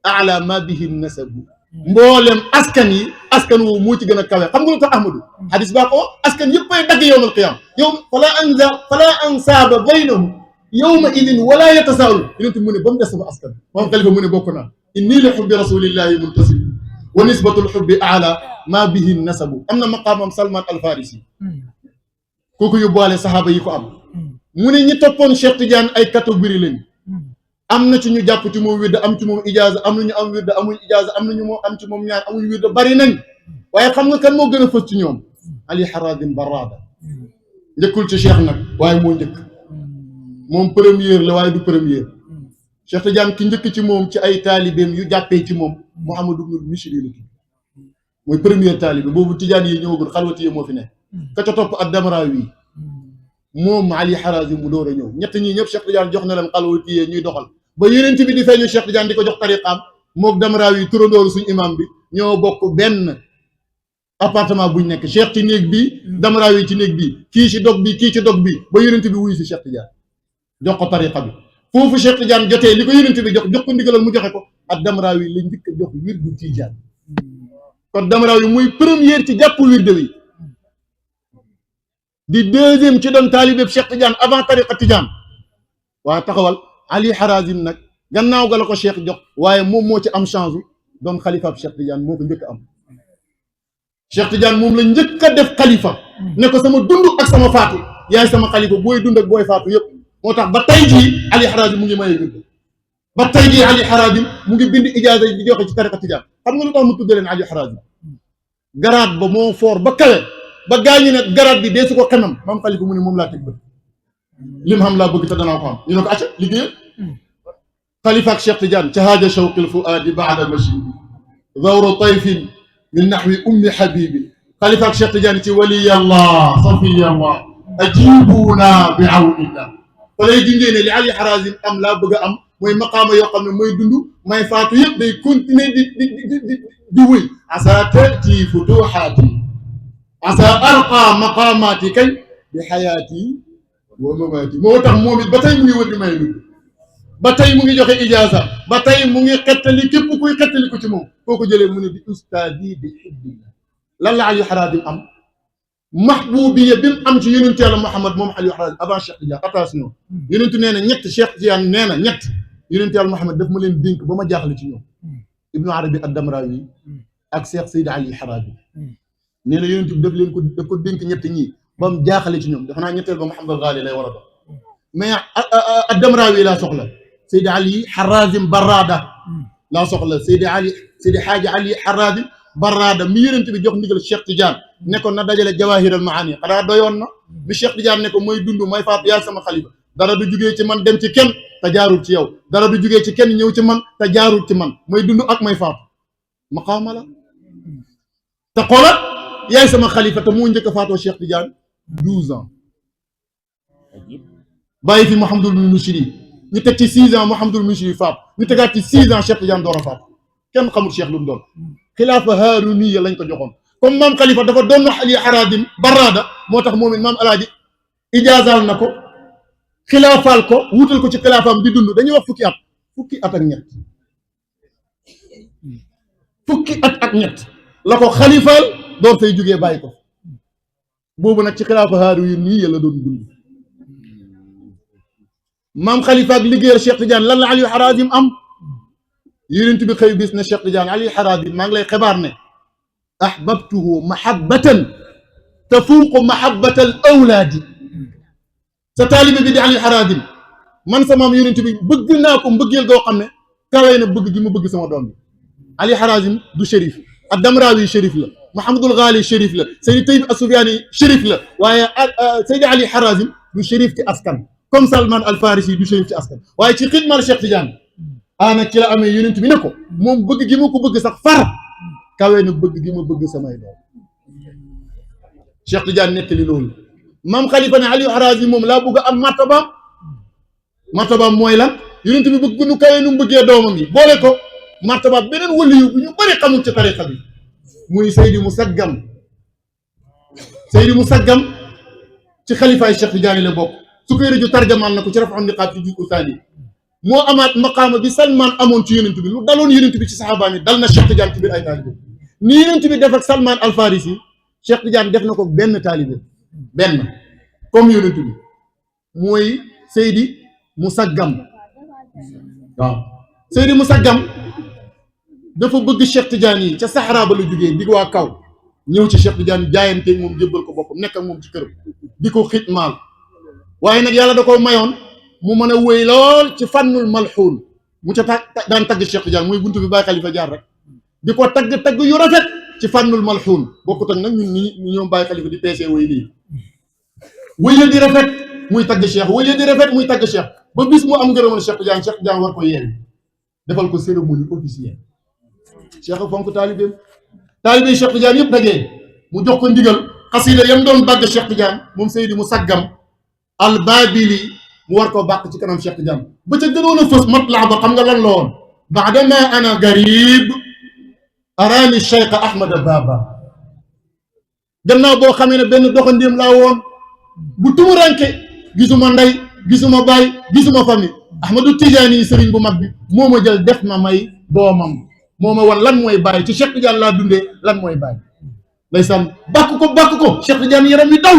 ala ma bihi nasabu mboolem askan woowu moo ci gën a kawe xam nga lu tax Ahmadu hadis baa ko wax askan yëpp ay dagg yowmal qiyaam yow fala ansaaba baynahum yawma idin wala yatasaalu yonent mu ne ba mu des sama askan moom xalifa mu ne bokk naa inni li xubbi rasulillahi muntasib wa nisbatul xubbi ala ma bihi nasabu am na maqaamam Salman al Farisi kooku yóbbuwaale saxaaba yi ko am mu ne ñi toppoon Cheikh Tidiane ay catégorie lañu am na ci ñu jàpp ci moom wirda am ci moom ijaaza am na ñu am wirda amuñ ijaaza am na ñu moom am ci moom ñaar amuñ wirda bari nañ waaye xam nga kan moo gën a fës ci ñoom Ali Harazim Barrada njëkkul ci Cheikh nag waaye moo njëkk moom première la waaye du première Cheikh Tidiane ki njëkk ci moom ci ay taalibeem yu jàppee ci moom Mouhamadou ibnul Mishri la tudd mooy première taalibe boobu Tidiane yi ñëwagul xalwati yi moo fi nekk ka ca topp ak Damrawi moom Ali Harazim mu door a ñëw ñett ñii ñëpp Cheikh Tidiane jox na leen xalwati yi ñuy doxal ba yonent bi di feeñu Cheikh Tidiane di ko jox tariqaam mook Damrawi yi turandooru suñu imam bi ñoo bokk benn appartement buñ nekk Cheikh ci néeg bi Damrawi ci néeg bi kii ci dog bi kii ci dog bi ba yonent bi wuyu si Cheikh Tidiane jox ko tariqa bi foofu Cheikh Tidiane jotee li ko yonent bi jox ko ndigalal mu joxe ko ak Damrawi la njëkk a jox wirdu Tijaan kon Damrawi muy première ci jàpp wirde wi di deuxième ci doon taalibe Cheikh Tidiane avant tariqa Tidiane waaye taxawal Ali Harazim nag gannaaw ga la ko Cheikh jox waaye moom moo ci am chance doon xalifaab Cheikh Tidiane moo ko njëkk am Cheikh Tidiane moom la njëkk a def xalifa ne ko sama dund ak sama faatu yaay sama xalifa booy dund ak booy faatu yëpp moo tax ba tey jii Ali Harazim mu ngi maye wirde ba tey jii Ali Harazim mu ngi bind ijaaza di joxe ci tariqa Tidiane xam nga lu tax mu tudde leen Ali Harazim garaat ba moo foor ba kawe ba gaañu ne garaat bi dee su ko xemam maam xalifa mu ne moom laa teg bët lim xam laa bëgg te danaa ko am ñu ne ko acca liggéeyal xalifa ak Cheikh Tidiane ca haaja shawqil fuaadi baada mashibi zawru tayfin min naxwi ummi habibi xalifa ak Cheikh Tidiane ci waliyallah safiyallah ajibuna bi awnillah fa lay dindee ne li Ali Harazim am laa bëgg a am mooy maqaama yoo xam ne mooy dund may faatu yëpp day continuer di wéy asa tati futuhaati asa arqa maqaamaati kay bi xayaati wa mamaati moo tax moom it ba tey mu ngi wër di may dund ba tey mu ngi joxe ijaaza ba tey mu ngi xettali képp kuy xettali ko ci moom koo ko jëlee mu ne bi ustaadi bi hibbillah lan la Ali Harazim am mahbubiya bi mu am ci yonentu yàlla Muhammad moom Ali Harazim avant Cheikh Tidiane attention yonentu nee na ñett Cheikh Tidiane nee na ñett yonentu yàlla Muhammad daf ma leen dénk ba ma jaaxle ci ñoom Ibnu Arabi ad-Damrawi ak Cheikh Seydi Ali Harazim nee na yonentu bi daf ko dénk ñett ñii ba mu jaaxle ci ñoom dafa naa ñetteel ba Muhammad al-Ghali lay war a doon mais ad-Damrawi laa soxla Seydi Ali Harazim Barrada laa soxla Seydi Haaji Ali Harazim Barrada mi yonent bi jox ndigal Cheikh Tidiane ne ko na dajale Jawahir al Maani xanaa doyoon na bi Cheikh Tidiane ne ko mooy dund may faatu yaay sama xalifa dara du jugee ci man dem ci kenn te jaarul ci yow dara du jugee ci kenn ñëw ci man te jaarul ci man may dund ak may faatu maqaama la te xoolal yaay sama xalifa te moo njëkk a faatoo Cheikh Tidiane 12 ans bàyyi fi Mouhamadul Mishri ñu teg ci 6 ans Mouhamadul Mishri faat ñu tegaat ci 6 ans Cheikh Tidiane door a faat kenn xamul Cheikh lu mu doon xilaafa haaruniya lañ ko joxoon comme maam Khalifa dafa doon Ali Harazim Barrada moo tax moom it maam Alaaji ijaazaal na ko xilaafaal ko wutal ko ci xilaafaam di dund dañuy wax fukki at ak ñett fukki at ak ñett la ko xalifaal door fay jógee bàyyi ko boobu nag ci xilaafa haaruniya la doon dund maam Khalifa ak liggéeyal Cheikh Tidiane lan la Ali Harazim am yonent bi xëy bis ne Cheikh Tidiane Ali Harazim maa ngi lay xibaar ne ahbabtuhu mahabbatan tafuuqu mahabbata al awlaadi sa taalibe bi di Ali Harazim man sa maam yonent bi bëgg naa ko mbëggeel goo xam ne kawee na bëgg gi mu bëgg sama doom bi Ali Harazim du shérif ad-Damrawi shérif la Mouhamadul Ghali shérif la Seydi Tayyib as-Sufyaani shérif la waaye Seydi Ali Harazim du shérif ci askan comme Salman al Farisi du shérif ci askan waaye ci xidmal Cheikh Tidiane nag ci la amee yonent bi ne ko moom bëgg gi ma ko bëgg sax far kawee na bëgg gi ma bëgg samay doom Cheikh Tidiane nettali loolu maam Khalifa ne Ali Harazim moom laa bëgg a am martabaam mooy lan yonent bi bëgg nu kawee nu bëggee doomam yi boole ko martabaam beneen waliyu bu ñu bëri xamul ci tariqa bi muy Seydi Musaggam ci xalifaay Cheikh Tidiane la bokk su koy rëju tarjamaan na ko ci Raf'un Niqaab ci juz'u saani moo amaat maqaama bi Salman amoon ci yonent bi lu daloon yonent bi ci saxaabaa mi dal na Cheikh Tidiane ci biir ay taalibe ni yonent bi def ak Salman al Farisi Cheikh Tidiane def na ko benn taalibe benn comme yonent bi mooy Seydi Musaggam waaw Seydi Musaggam dafa bëgg Cheikh Tidiane yi ca Sahara ba la jógee di waa kaw ñëw ci Cheikh Tidiane jaayanteeg moom jébbal ko boppam nekk ak moom ci këram di ko xitmaal waaye nag yàlla da ko mayoon mu mën a wéy lool ci fànnul malxuun mu ca daan tagg Cheikh Tidiane muy buntu bi Baye Khalifa jaar rek di ko tagg yu rafet ci fànnul malxuun bokkut ak nag ñun ñi ñoom Baye Khalifa di peesee wéy lii wéy di rafet muy tagg Cheikh wéy di rafet muy tagg Cheikh ba bis mu am ngërëmal Cheikh Tidiane war ko yeewi defal ko cérémonie officielle Cheikh fonk taalibeem Cheikh Tidiane yëpp dajee mu jox ko ndigal xasida yam doon bàgg Cheikh Tidiane moom Seydi Musaggam al Babili mu war koo bàq ci kanam Cheikh Tidiane ba ca gënoon a fës matlaa ba xam nga lan la woon baadama ana garib araani Cheikh Ahmad Baba gannaaw boo xamee ne benn doxandéem laa woon bu tumuranke gisuma ndey gisuma baay gisuma famille Ahmadu Tidiane yi sëriñ bu mag bi moo ma jël def ma may doomam moo ma wan lan mooy baay ci Cheikh Tidiane laa dundee lan mooy baay ndeysaan bàkk ko Cheikh Tidiane yaram wi daw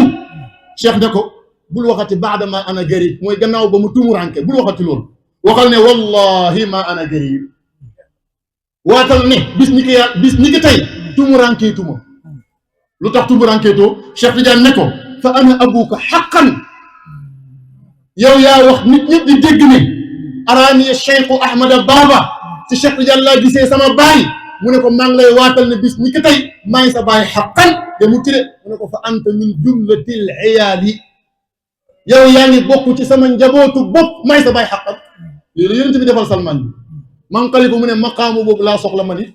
cheikh ne ko bul waxati baadama ana garib mooy gannaaw ba mu tumuranke bul waxati loolu waxal ne wallahi ma ana garib waatal ne bis ni ki tey tumurankeetuma lu tax tumurankeetoo Cheikh Tidiane ne ko fa ana abuka xaqan yow yaa wax nit ñëpp di dégg ne araani Cheikhu Ahmada Baba ci Cheikh Tidiane laa gisee sama baay mu ne ko maa ngi lay waatal ne bis ni ki tey maa ngi sa baay xaqan te mu tire mu ne ko fa anta min jumlatil iyaali yow yaa ngi bokk ci sama njabootu bopp maa ngi sa baay xaqan léegi yonent bi defal Salman bi maam Khalifa mu ne maqaamu boobu laa soxla ma nit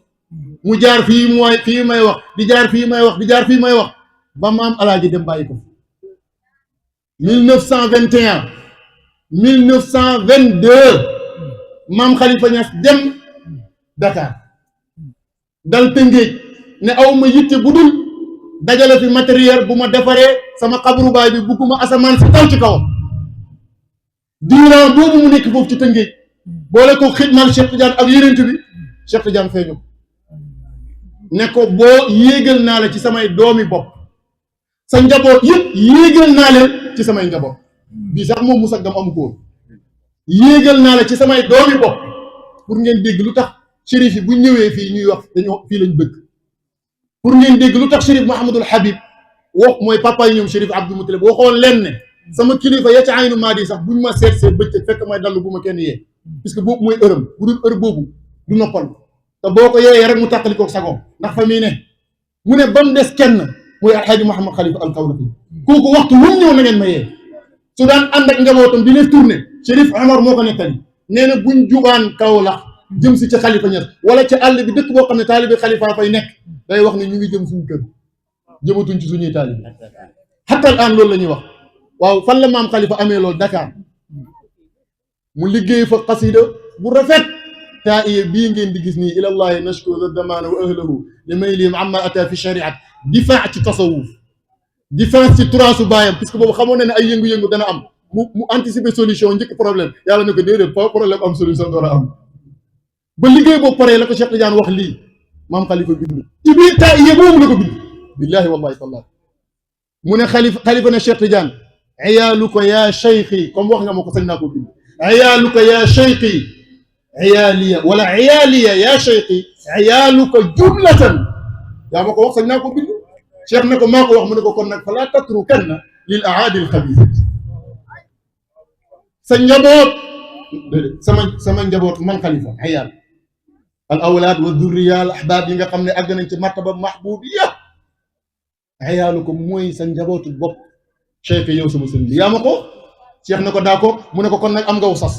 mu jaar fii mooy fii may wax di jaar fii may wax di jaar fii may wax ba maam alaaji dem bàyyi ko 1921 1922 maam Khalifa Niass dem Dakar dal Tëngéej ne aw ma yitte bu dul dajale fi matériel bu ma defaree sama xabru baay bi bugguma asamaan si taw ci kawam diiran boobu mu nekk foofu ci Tëngéej boole ko xidmal Cheikh Tidiane ak yonent bi Cheikh Tidiane feeñu ne ko boo yéegal naa la ci samay doomi bopp sa njaboot yëpp yéegal naa leen ci samay njaboot bii sax moom mu saggam amu ko woon yéegal naa la ci samay doomi bopp pour ngeen dégg lu tax shérif yi bu ñëwee fii ñuy wax dañoo fii lañ bëgg pour ngeen dégg lu tax shérif Mahamadul Habib wax mooy papa yi ñoom shérif Abdou Moutalib waxoon leen ne sama kilifa ya ca aynu maadi sax buñ ma seet bëccëg fekk may dallu bu ma kenn yee puisque boobu mooy ërëm bu dul heure boobu du noppal te boo ko yeeyee rek mu tàqalikoog sagoom ndax fa mii ne mu ne ba mu des kenn mooy alxaaji Mouhamad Khalifa al-Kawlaxi kooku waxtu wu ñëw na ngeen ma yee su daan ànd ak njabootam di leen tourné Chérif Omar moo ko nettali nee na buñ jubaan Kaolack jëm si ci Khalifa Niass wala ci àll bi dëkk boo xam ne taalibi Khalifa fay nekk day wax ne ñu ngi jëm suñu kër jëmatuñ ci suñuy taalibi xatta al aan loolu la ñuy wax waaw fan la maam Khalifa amee loolu Dakar mu liggéey fa xasida bu rafet taa iye bii ngeen di gis nii ilallahi nashkuru damaana wa ahlahu li may liim amma ata fi shariat difaa ci tasawuf difaa ci turaasu baayam puisque boobu xamoon na ne ay yëngu-yëngu dana am mu anticiper solution njëkk problème yàlla ne ko déedéet fa problème am solution door a am ba liggéey boobu paree la ko Cheikh Tidiane wax lii maam Khalifa bind ci biir taa iye boobu la ko bind billahi wallahi taala mu ne Khalifa ne Cheikh Tidiane iyaaluka yaa cheikhi comme wax nga ma ko sañ naa ko bind iyaaluka yaa cheikhi iyaaliya wala iyaaliya yaa cheikhi iyaaluka jumlatan yaa ma ko wax sañ naa ko bind cheikh ne ko maa ko wax mu ne ko kon nag falaa tatrukanna lil aadi al xabiisati sa njaboot sama njaboot man Khalifa iyaal al awlaad wa durriya al ahbaab yi nga xam ne àgg nañ ci martaba mahbubiya iyaaluka mooy sa njabootu bopp cheikh yow sama sëriñ bi yaa ma ko cheikh ne ko d'accord mu ne ko kon nag am nga sas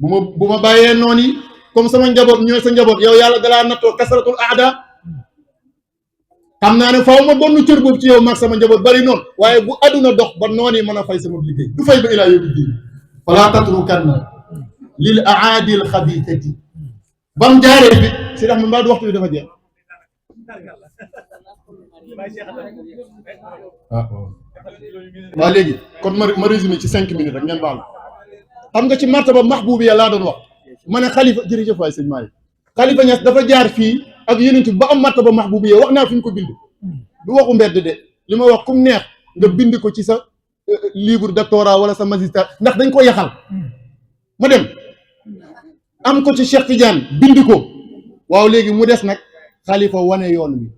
bu ma bàyyee noonu yi comme sama njaboot ñooy sa njaboot yow yàlla dalaa nattoo kasratul aada xam naa ne faaw ma donnu cër boobu ci yow maag sama njaboot bari noonu waaye bu adduna dox ba noonu yi mën a fay sama liggéey du fay ba ilaa yawmi diin falaa tatrukanna lil aadi al xabiisati ba mu jaaree fi si rax ma mbaa du waxtu bi dafa jeex waaw léegi kon ma résumé ci 5 minutes rek ngeen baal xam nga ci martaba mahbubiya laa doon wax ma ne Khalifa jërëjëf waay sëñ Maalik Khalifa Niass dafa jaar fii ak yeneen ba am martaba mahbubiya wax naa fi ñu ko bind du waxu mbedd de li ma wax kum neex nga bind ko ci sa livre doctorat wala sa magistrat ndax dañ ko yaxal ma dem am ko ci Cheikh Tidiane bind ko waaw léegi mu des nag Khalifa wane yoon wi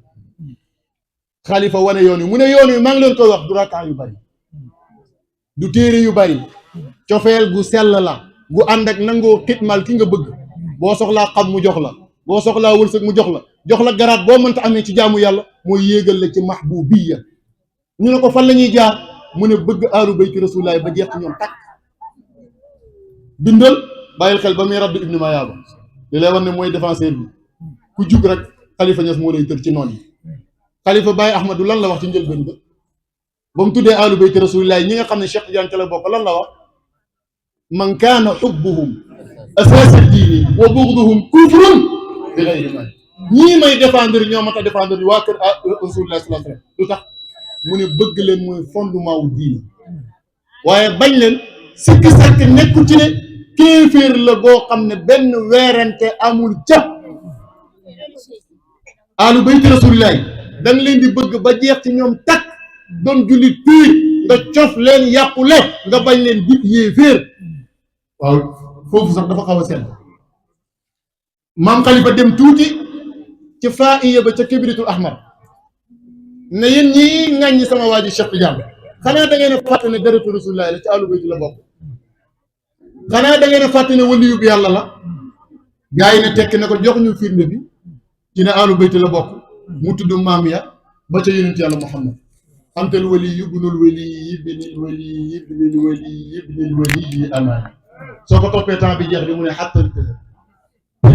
Khalifa wane yoon wi mu ne yoon wi maa ngi leen koy wax du rakkaa yu bari du téere yu bari cofeel gu sell la gu ànd ak nangoo xitmal ki nga bëgg boo soxlaa xam mu jox la boo soxlaa wërsëg mu jox la garaat boo mënta amee ci jaamu yàlla mooy yéegal la ci mahbubiya ñu ne ko fan la ñuy jaar mu ne bëgg aalu bayti rasulullahi ba jeex ci ñoom takk bindal bàyyil xel ba muy rabbi ibnu mayaaba li lay war ne mooy défenseur bi ku jug rek Khalifa Niass moo lay tër ci noon yi Khalifa Baye Ahmadou lan la wax ci njëlbéen ba mu tuddee aalu bayti rasulullahi ñi nga xam ne Cheikh Tidiane ca la bokk lan la wax man kaana xubbuhum asaasa diini wa bughduhum kufrun bi ghayri man ñii may défendre ñoo mat a défendre waa kër rasulullah sallallahu alayhi wasallam lu tax mu ne bëgg leen mooy fondement wu diini waaye bañ leen sikki sàkk nekku ci ne kéeféer la boo xam ne benn weerante amul ca aalu bayti rasulullah da nga leen di bëgg ba jeex ci ñoom takk doon jullit piir nga cof leen yàqule nga bañ leen dig yéeféer waaw foofu sax dafa xaw a sell maam Khalifa dem tuuti ci faiya ba ca kibritul ahmar ne yéen ñii ŋàññi sama waa ji Cheikh Tidiane xanaa da ngeen a fàtte ne deretu Rasulullah la ci àllu bayti la bokk xanaa da ngeen a fàtte ne waliyu bi yàlla la gaa yi ne tekki ne ko jox ñu firnde bi ci ne àllu bayti la bokk mu tudd maam ya ba ca yonent yàlla Muhammad antal wali ibnul wali ibnil wali ibnil wali ibnil wali amaani soo ko toppee temps bi jeex di mu ne xattal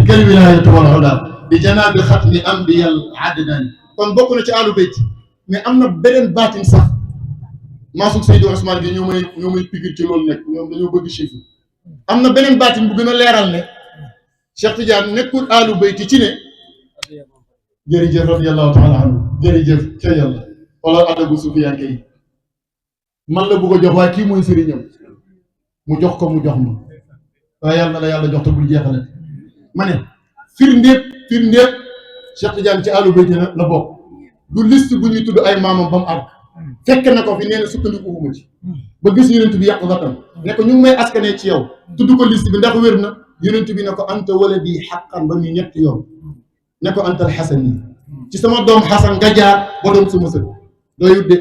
kal wilaayatu wal ula bi janaabi xatmi ambiyal adnani kon bokk na ci àllu bayti mais am na beneen baatin sax Maasug Seydou Ousmane gi ñoo may pigir ci loolu nekk ñoom dañoo bëgg chiffre am na beneen baatin bu gën a leeral ne Cheikh Tidiane nekkul àllu bayti ci ne jërëjëf radiyallahu taala anhu jërëjëf ca yàlla xoolal adabu sufiyanke yi man la bëgg a jox waaye kii mooy sëriñam mu jox ko mu jox ma waaye yàlla na la yàlla jox te bul jeexale ma ne firndéeb Cheikh Tidiane ci àllu bayti la bokk du liste bu ñuy tudd ay maamam ba mu àgg fekk na ko fi nee na sukkandiku uma ci ba gis yonent bi yàqu gatam ne ko ñu ngi may askanee ci yow tudd ko liste bi ndax wér na yonent bi ne ko anta waladi xaqan ba muy ñetti yoon ne ko antal xasan yi ci sama doom xasan nga jaar ba doon suma sët dooyut de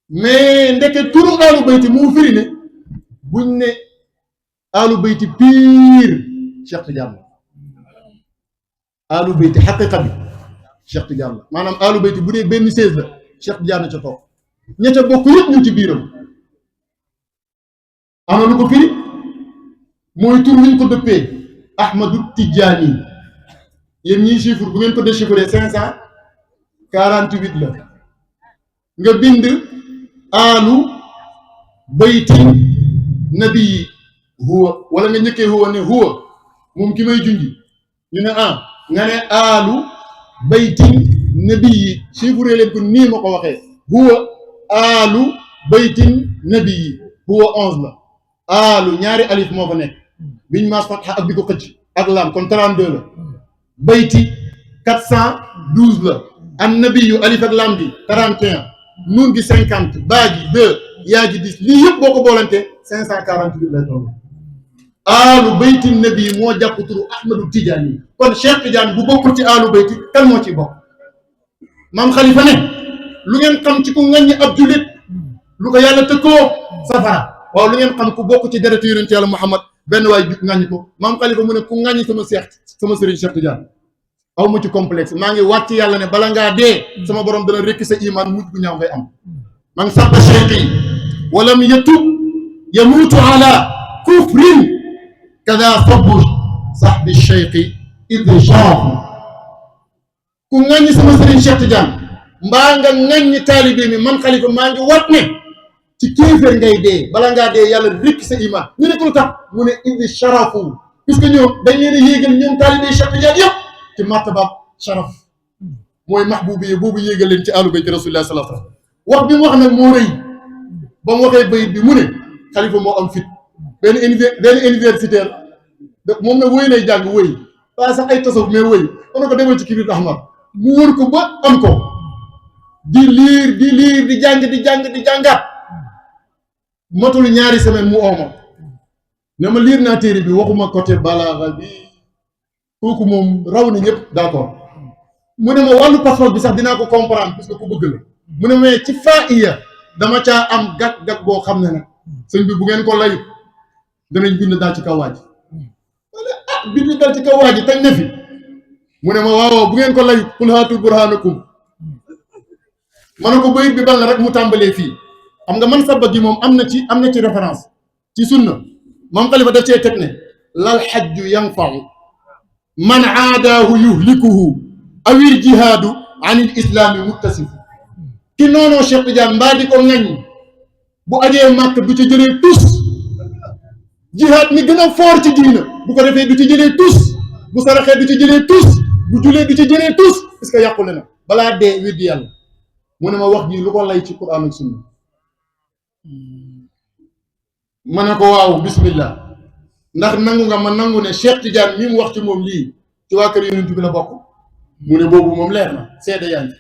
mais ndeke turu àllu bayti mu firi ne buñ ne àllu bayti pire Cheikh Tidiane la àllu bayti xaqiqa bi Cheikh Tidiane la maanaam àllu bayti bu dee benn 16 la Cheikh Tidiane ca toog ña ca bokk yëpp ñu ci biiram am na lu ko firi mooy tur wiñ ko dëppee Ahmadu Tidiane yéen ñii chiffre bu ngeen ko déchiffré 548 la nga bind àllu bayti nabi huwa wala nga njëkkee huwa ne huwa moom ki may junji ñu ne nga ne àllu bayti nabi chiffre leen ko nii ma ko waxee huwa àllu bayti nabi huwa 11 la àllu ñaari alif moo fa nekk biñ maas fatxa ak bi ko xëcc ak lam kon 32 la bayti 412 la an nabiyu alif ak lam bi 31 nuun gi 50 baa gi 2 yaa gi 10 lii yëpp boo ko boolante 548 lay toll aalu bayti nabi moo jàpp turu Ahmadu Tidiane yi kon Cheikh Tidiane bu bokkul ci aalu bayti kan moo ci bokk maam Khalifa ne lu ngeen xam ci ku ŋaññi ab julit lu ko yàlla tëkkoo safara waaw lu ngeen xam ku bokk ci deretu yonent yàlla Muhammad benn waay ju ŋaññi ko maam Khalifa mu ne ku ŋaññi sama sëriñ Cheikh Tidiane aw ma ci complexe maa ngi wàcc yàlla ne bala ngaa dee sama borom dana rekki sa iman mujj bu ñaaw ngay am man sabba cheikhi walam yatub yamuutu ala kufrin kada sabbu sahbi cheikhi idri shaafu ku ŋaññi sama sëriñ Cheikh Tidiane mbaa nga ŋaññi taalibe mi man Khalifa maa ngi wat ne ci kéeféer ngay dee bala ngaa dee yàlla rekki sa iman ñu ne ko lu tax mu ne idri sharafu puisque ñoom dañ leen a yéegal ñoom taalibe Cheikh Tidiane yëpp ci martaba sharaf mooy mahbubi yi boobu yéegal leen ci àllu bayti rasulillah sallallahu alayhi wasallam wax bi mu wax nag moo rëy ba mu waxee bayit bi mu ne Khalifa moo am fit benn universitaire moom ne wëy lay jàng wëy waaye sax ay tasawuf mais wëy ona ko demal ci kibir ahmar mu wër ko ba am ko di liir di jàngaat matul ñaari semaine mu ooma ne ma liir naa téere bi waxuma côté balaaxa bi kooku moom raw na ñëpp d'accord mu ne ma wàllu passeport bi sax dinaa ko comprendre parce que ku bëgg la mu ne mais ci faiya dama caa am gàg boo xam ne nag sëñ bi bu ngeen ko layut danañ bind daal ci kaw waaj bind daal ci kaw waaj tañ ne fi mu ne ma waaw bu ngeen ko layut qul haatu burhanakum ma ne ko bayit bi bal na rek mu tàmbalee fii xam nga man sabba gi moom am na ci référence ci sunna moom Khalifa daf cee teg ne lal xajju yanfau man aadaahu yuhlikuhu awil jihaadu anil islaami muttasifu ki noonoo Cheikh Tidiane mbaa di ko ŋaññ bu ajee màkk du ci jëlee tus jihaad mi gën a foor ci diina bu ko defee du ci jëlee tus bu saraxee du ci jëlee tus bu julee du ci jëlee tus est-ce que yàqule na balaa dee weddi yàlla mu ne ma wax ji lu ko lay ci Qur'an ak sunna ma ne ko waaw bismillah ndax nangu nga ma nangu ne Cheikh Tidiane mi mu wax ci moom lii ci waa kër yonent bi la bokk mu ne boobu moom leer na seede yaa ngi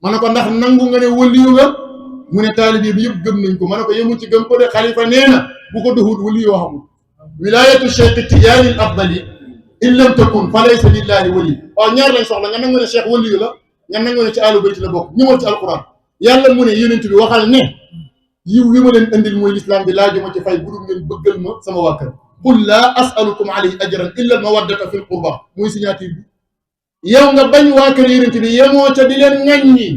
ma ne ko ndax nangu nga ne wëliyu nga mu ne taalibe bi yëpp gëm nañ ko ma ne ko yemul ci gëm ko de xalifa nee na bu ko doxul wali yoo xamul wilayatu cheikh tijaani al afdali in lam takun fa laysa lillahi wali waaw ñaar lañ soxla nga nangu ne cheikh wali yu la nga nangu ne ci àllu bayti la bokk ñëwal ci alquran yàlla mu ne yonent bi waxal ne yiw wi ma leen indil mooy lislaam bi laajuma ci fay bu dul ngeen bëggal ma sama waa kër qul laa asalukum alayhi ajran illa al mawaddata fi l qurba muy signature bi yow nga bañ waa kër yonent bi yemoo ca di leen ŋaññi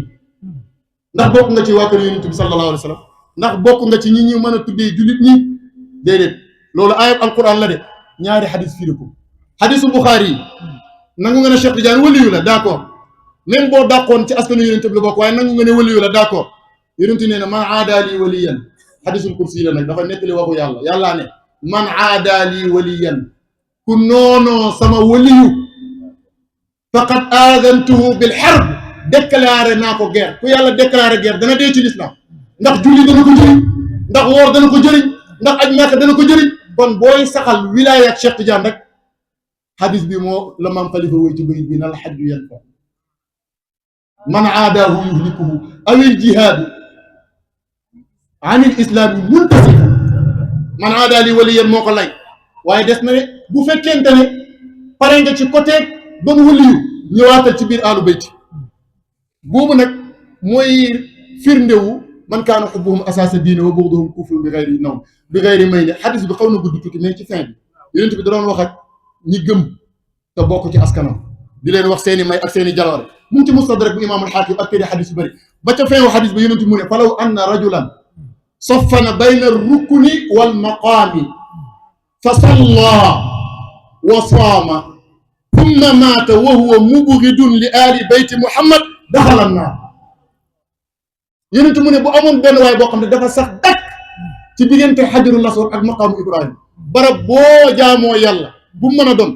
ndax bokk nga ci waa kër yonent bi sallallahu alayhi wa sallam ndax bokk nga ci ñi ñu mën a tuddee jullit ñi déedéet loolu ayat alquran la de ñaari xadis firi ko xadisu Buxaari yi nangu nga ne Cheikh Tidiane waliyu la d' accord même boo dàqoon ci askanu yonent bi la bokk waaye nangu nga ne waliyu la d' accord yonent nee na man aada lii waliyan xadisul kursi la nag dafa nettali waxu yàlla yàllaa ne man aada lii waliyan ku noonoo sama waliyu faqad aadantuhu bil harb déclaré naa ko guerre ku yàlla déclaré guerre dana dee ci l'islam ndax julli dana ko jëriñ ndax woor dana ko jëriñ ndax aj Makka dana ko jëriñ kon booy saxal wilaaya ak Cheikh Tidiane rek xadis bi moo la maam Khalifa woy ci bayit bi na la xajju yan fa man aadaahu yuhlikuhu awil jihaadu an il islaami muntasifa man aadaa li waliyan moo ko lay waaye des na ne bu fekkente ne pare nga ci côté doon waliyu ñëwaatal ci biir aalu bayti boobu nag mooy firndewu man kaana xubbuhum asaasa diine wa bughduhum kufrun bi gayri nawm bi gayri may ne xadis bi xaw na gudd tuuti mais ci fin bi yonent bi da doon wax ak ñi gëm te bokk ci askanam di leen wax seeni may ak seeni jaloore mu ngi ci mustadrak bu imaamul xaakim ak këri xadis yu bëri ba ca fin wu xadis bi yonent mu ne falaw anna rajulan saffana bayna rukni wal maqaami fa salla wa saama thumma maata wa huwa mubghidun li aali bayti muhammad daxala naar yonent mu ne bu amoon benn waay boo xam ne dafa sax dakk ci diggante xajarul aswad ak maqaamu ibrahima barab boo jaamoo yàlla bu mën a doon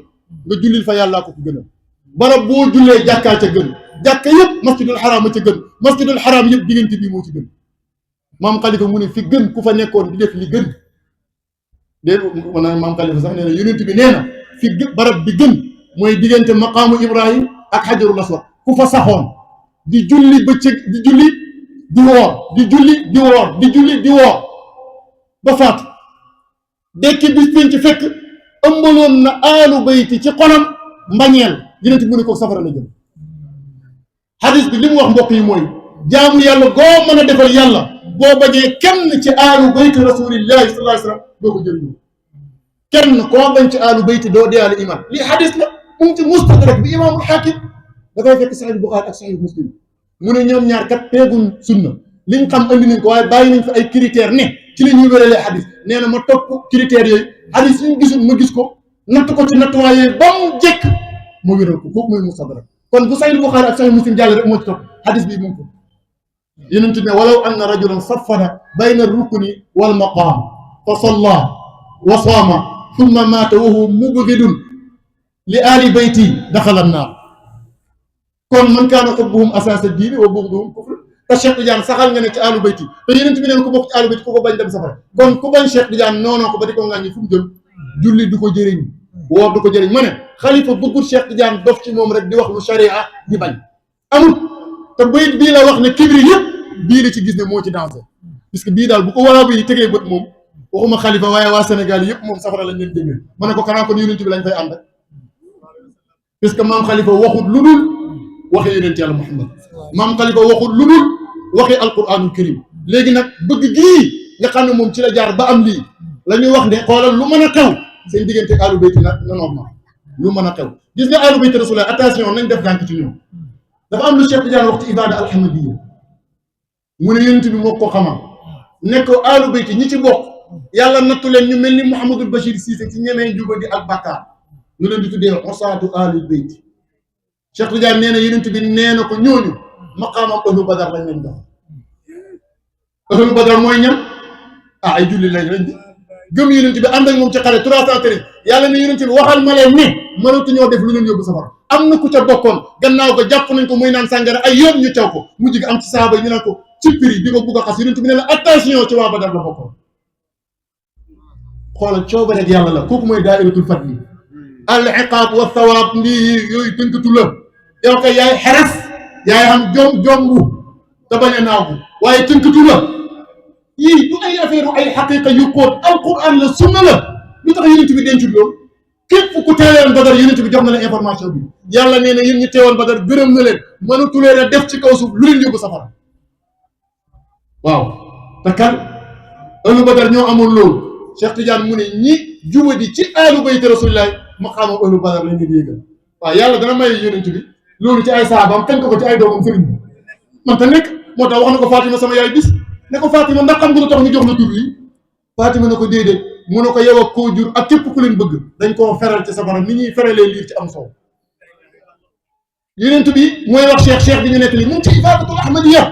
nga jullil fa yàllaa ko gënal barab boo jullee jàkkaa ca gën jàkka yëpp masjidul xaraam a ca gën masjidul xaraam yëpp diggante bii moo ci gën maam Khalifa mu ne fi gën ku fa nekkoon di def li gën dé maanaam maam Khalifa sax nee na yonent bi nee na fi barab bi gën mooy diggante maqaamu ibrahim ak xajarul aswad ku fa saxoon di julli bëccëg di julli di woor di julli di woor di julli di woor ba faatu dekki bis pénc ci fekk ëmbaloon na aalu bayti ci xolam mbañeel yonent mu ne ko safara la jëm xadis bi li mu wax mbokk yi mooy jaamu yàlla goo mën a defal yàlla boo bañee kenn ci aalu bayti rasulillahi sallallahu alayhi wa sallam doo ko jëriñoo kenn koo bañ ci aalu bayti doo deyaale iman lii xadis la mu ngi ci mustadrak bi imaamul xaakim da koy fekk saxiix buxaari ak saxiix muslim mu ne ñoom ñaar kat teeguñ sunna liñ xam andi nañ ko waaye bàyyi nañ fa ay critères ne ci la ñuy wéralee xadis nee na ma topp critères yooyu xadis yi ñu gisul ma gis ko natt ko ci nattuwaay yooyu ba mu jekk ma wéral ko kooku mooy mustadrak kon bu saxiix buxaari ak saxiix muslim jàll rek moo ci topp xadis bi mu ngi ko yonent ne walaw anna rajulan saffana bayna rukni wal maqaam fa salla wa saama thumma maata wa huwa mubghidun li aali bayti daxala annaar kon man kaana xubbuhum asaasa diine wa bughduhum kufr te Cheikh Tidiane saxal nga ne ci aalu bayti te yonent bi neen ko bokk ci aalu bayti ku ko bañ dem safara kon ku bañ Cheikh Tidiane noonoo ko ba di ko ŋàññi fu mu jëm julli du ko jëriñ woor du ko jëriñ ma ne xalifa bëggul Cheikh Tidiane dof ci moom rek di wax lu sharia di bañ amul te bayit bii la wax ne kibri yëpp bii la ci gis ne moo ci dansé puisque bii daal bu ko waraa bi tegee bët moom waxuma xalifa waaye waa Sénégal yëpp moom safara lañ leen jëmee ma ne ko kanaa kon yonent bi lañ fay ànd puisque maam xalifa waxut lu dul waxi yonent yàlla Muhammad maam xalifa waxut lu dul waxi alquranul karim léegi nag bëgg gii nga xam ne moom ci la jaar ba am lii la ñuy wax ne xoolal lu mën a xew seen diggante aalu bayti na normal lu mën a xew gis nga aalu bayti rasulullah attention nañ def dànk ci ñoom dafa am lu Cheikh Tidiane wax ci ibada alhamdulillah mu ne yonent bi moo ko xamal ne ko aalu bayti ñi ci bokk yàlla nattu leen ñu mel ni Mouhamadul Bachir Cissé ci ñemee njuba di ak bàkkaar ñu leen di tuddee osaatu aalu bayti Cheikh Tidiane nee na yonent bi nee na ko ñooñu maqaamam ahlu badar lañ leen jox ahlu badar mooy ñan ay julli lañ di gëm yonent bi ànd ak moom ci xare 313 yàlla ne yonent bi waxal ma leen ne mënatuñoo def lu leen yóbbu safara am na ku ca bokkoon gannaaw ko jàpp nañ ko muy naan sàngara ay yoon ñu caw ko mujj gi am ci saaba yi ñu naan ko ci prix di ko bugg a xas yonent bi ne la attention ci waa badar la bokkoon xoolal cooba rek yàlla la kooku mooy daa'iratul fadli al iqaab wa thawaab lii yooyu tënkatu la yow kay yaay xeres yaay am jombu te bañ a naagu waaye tënkatu la yii du ay affaire ay xaqiqa yu xóot alquran la sunna la lu tax yonent bi dencul loolu képp ku teewoon Badar yonent bi jox na la information bi yàlla nee na yéen ñi teewoon Badar gërëm na leen mënatu leen a def ci kaw suuf lu leen yóbbu safara waaw te kan ahlu Badar ñoo amoon loolu Cheikh Tidiane mu ne ñi jubadi ci ahlu bayti rasulillah ma xaama ahlu Badar la ñu yéegal waaw yàlla dana may yonent bi loolu ci ay saabaam tënk ko ci ay doomam sëriñ bi man te nekk moo tax wax na ko Fatima sama yaay bis ne ko Fatima ndax xam nga lu tax ñu jox la tur yi Fatima ne ko déedéet mu ne ko yow ak koo jur ak képp ku leen bëgg dañ koo feral ci safara ni ñuy feralee liir ci am soow yonent bi mooy wax cheikh bi ñu nekk li mu ngi ci Ibaadatul Ahmadiyya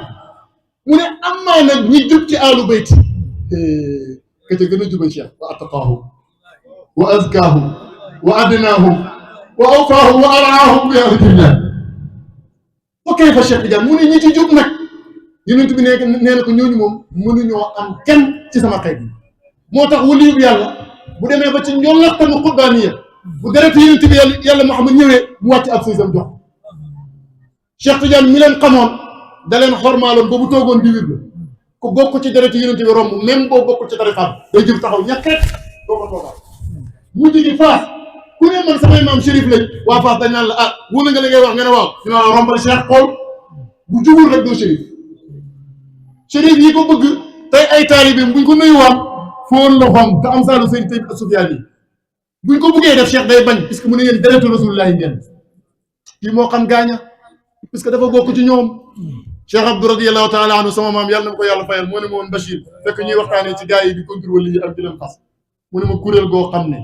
mu ne amaa nag ñi jub ci aalu bayti ka ca gën a jubay cheikh wa ataqaahum wa azkaahum wa adnaahum wa awfaahum wa araahum bi ahadillah fa kayfa Cheikh Tidiane mu ne ñi ci jub nag yonent bi nee na ko ñooñu moom mënuñoo am kenn ci sama xeet bi moo tax waliyu yàlla bu demee ba ci njollatanu xutbaaniya bu deret yonent bi yàlla Muhammad ñëwee mu wàcc ab siisam jox Cheikh Tidiane mi leen xamoon da leen xormaaloon ba bu toogoon di wir ku bokk ci deret yonent bi romb même boo bokkul ci tarixam day jël taxaw ñàkket doo ko toogaal mujj gi Faas ku ne man samay maam Chérif lañ waa Faas dañ naan la ah wóor nga li ngay wax nga ne waaw ñu naan rombal Cheikh xool bu jubul rek doo Chérif Chérif yi ko bëgg tey ay taalibeem buñ ko nuyuwaat foon loxoom te am saalu sëñ tey ak Sufyaan yi buñ ko bëggee def Cheikh day bañ puisque mu ne yéen deretu Rasulullahi ngeen kii moo xam gaaña puisque dafa bokk ci ñoom Cheikh Abdou radiyallahu taala anhu sama maam yàlla na ko yàlla fayal moo ne ma woon Bachir fekk ñuy waxtaanee ci gars yi di contrôle yi ak di leen xas mu ne ma kuréel goo xam ne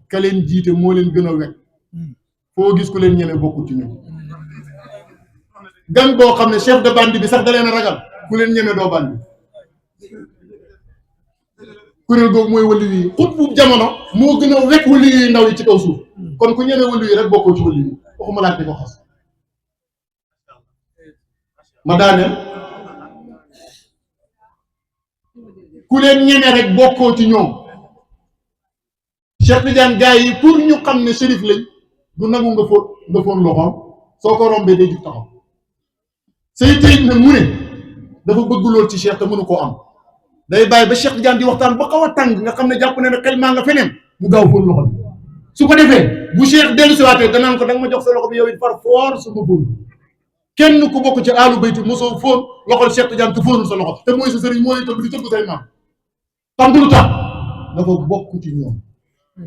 ka leen jiite moo leen gën a wekk foo gis ku leen ñeme bokkul ci ñoom gan boo xam ne chef de bande bi sax da leen a ragal ku leen ñeme doo bandi kuréel googu mooy wali yi xut bu jamono moo gën a wekk wali yi ndaw yi ci kaw suuf kon ku ñeme wali yi rek bokkoo ci wali yi waxuma laaj di ko xas ma daaneel ku leen ñeme rek bokkoo ci ñoom Cheikh Tidiane gars yi pour ñu xam ne Chérif lañ du nangu nga foon loxoom soo ko rombee day jug taxaw say tëyit nag mu ne dafa bëgg lool ci Cheikh te mënu koo am day bàyyi ba Cheikh Tidiane di waxtaan ba xaw a tàng nga xam ne jàpp ne xel maa nga feneen mu gaaw foon loxo bi su ko defee bu Cheikh dellu siwaatee danaan ko da nga ma jox sa loxo bi yow it par force su ma foon kenn ku bokk ci aalu bayti mosoo foon loxol Cheikh Tidiane te foonul sa loxo te mooy sa sëriñ mooy itam di tëgg say maam xam nga lu tax dafa bokk ci ñoom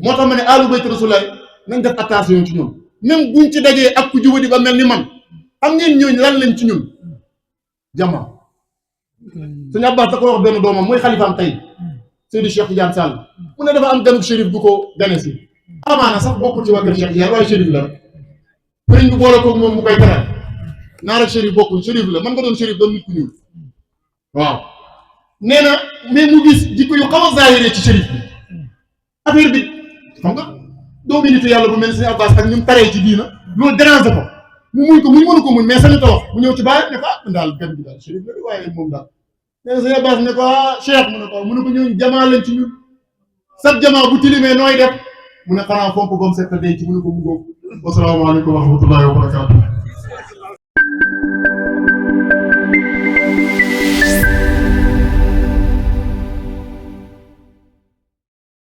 moo tax ma ne aalu bayti Rasulullahi nañ def attention ci ñoom même buñ ci dajee ak ku jubadi ba mel ni man xam ngeen ñooñu lan lañ ci ñun jama sëñ Abbas da ko wax benn doomam mooy xalifaam tey Seydi Cheikh Tidiane Sall mu ne dafa am ganuk Chérif bu ko gane si amaana sax bokkul ci waa kër Cheikh Tidiane waaye Chérif la rek sëriñ bi boole koog moom mu koy teral naa rek Chérif bokkul Chérif la man nga doon Chérif doon nit ku ñuul waaw nee na mais mu gis jikko yu xaw a zaahiree ci Chérif bi affaire bi xam nga doomi nitu yàlla bu mel ni sëñ Abbas ak ñun taree ci diina loolu déranger ko mu muñ ko muñ mënu ko muñ mais sañu ta wax mu ñëw ci bàyyi ne ko ah daal gan bi daal Chérif la waaye moom daal nee na sëñ Abbas ne ko ah Cheikh mu ne ko ñooñu jamaa lañ ci ñun sab jamaa bu tilimee nooy def mu ne xanaa fomp bam set day ci mu ne ko mu góob wasalaamaaleykum wa rahmatullahi wa barakatuh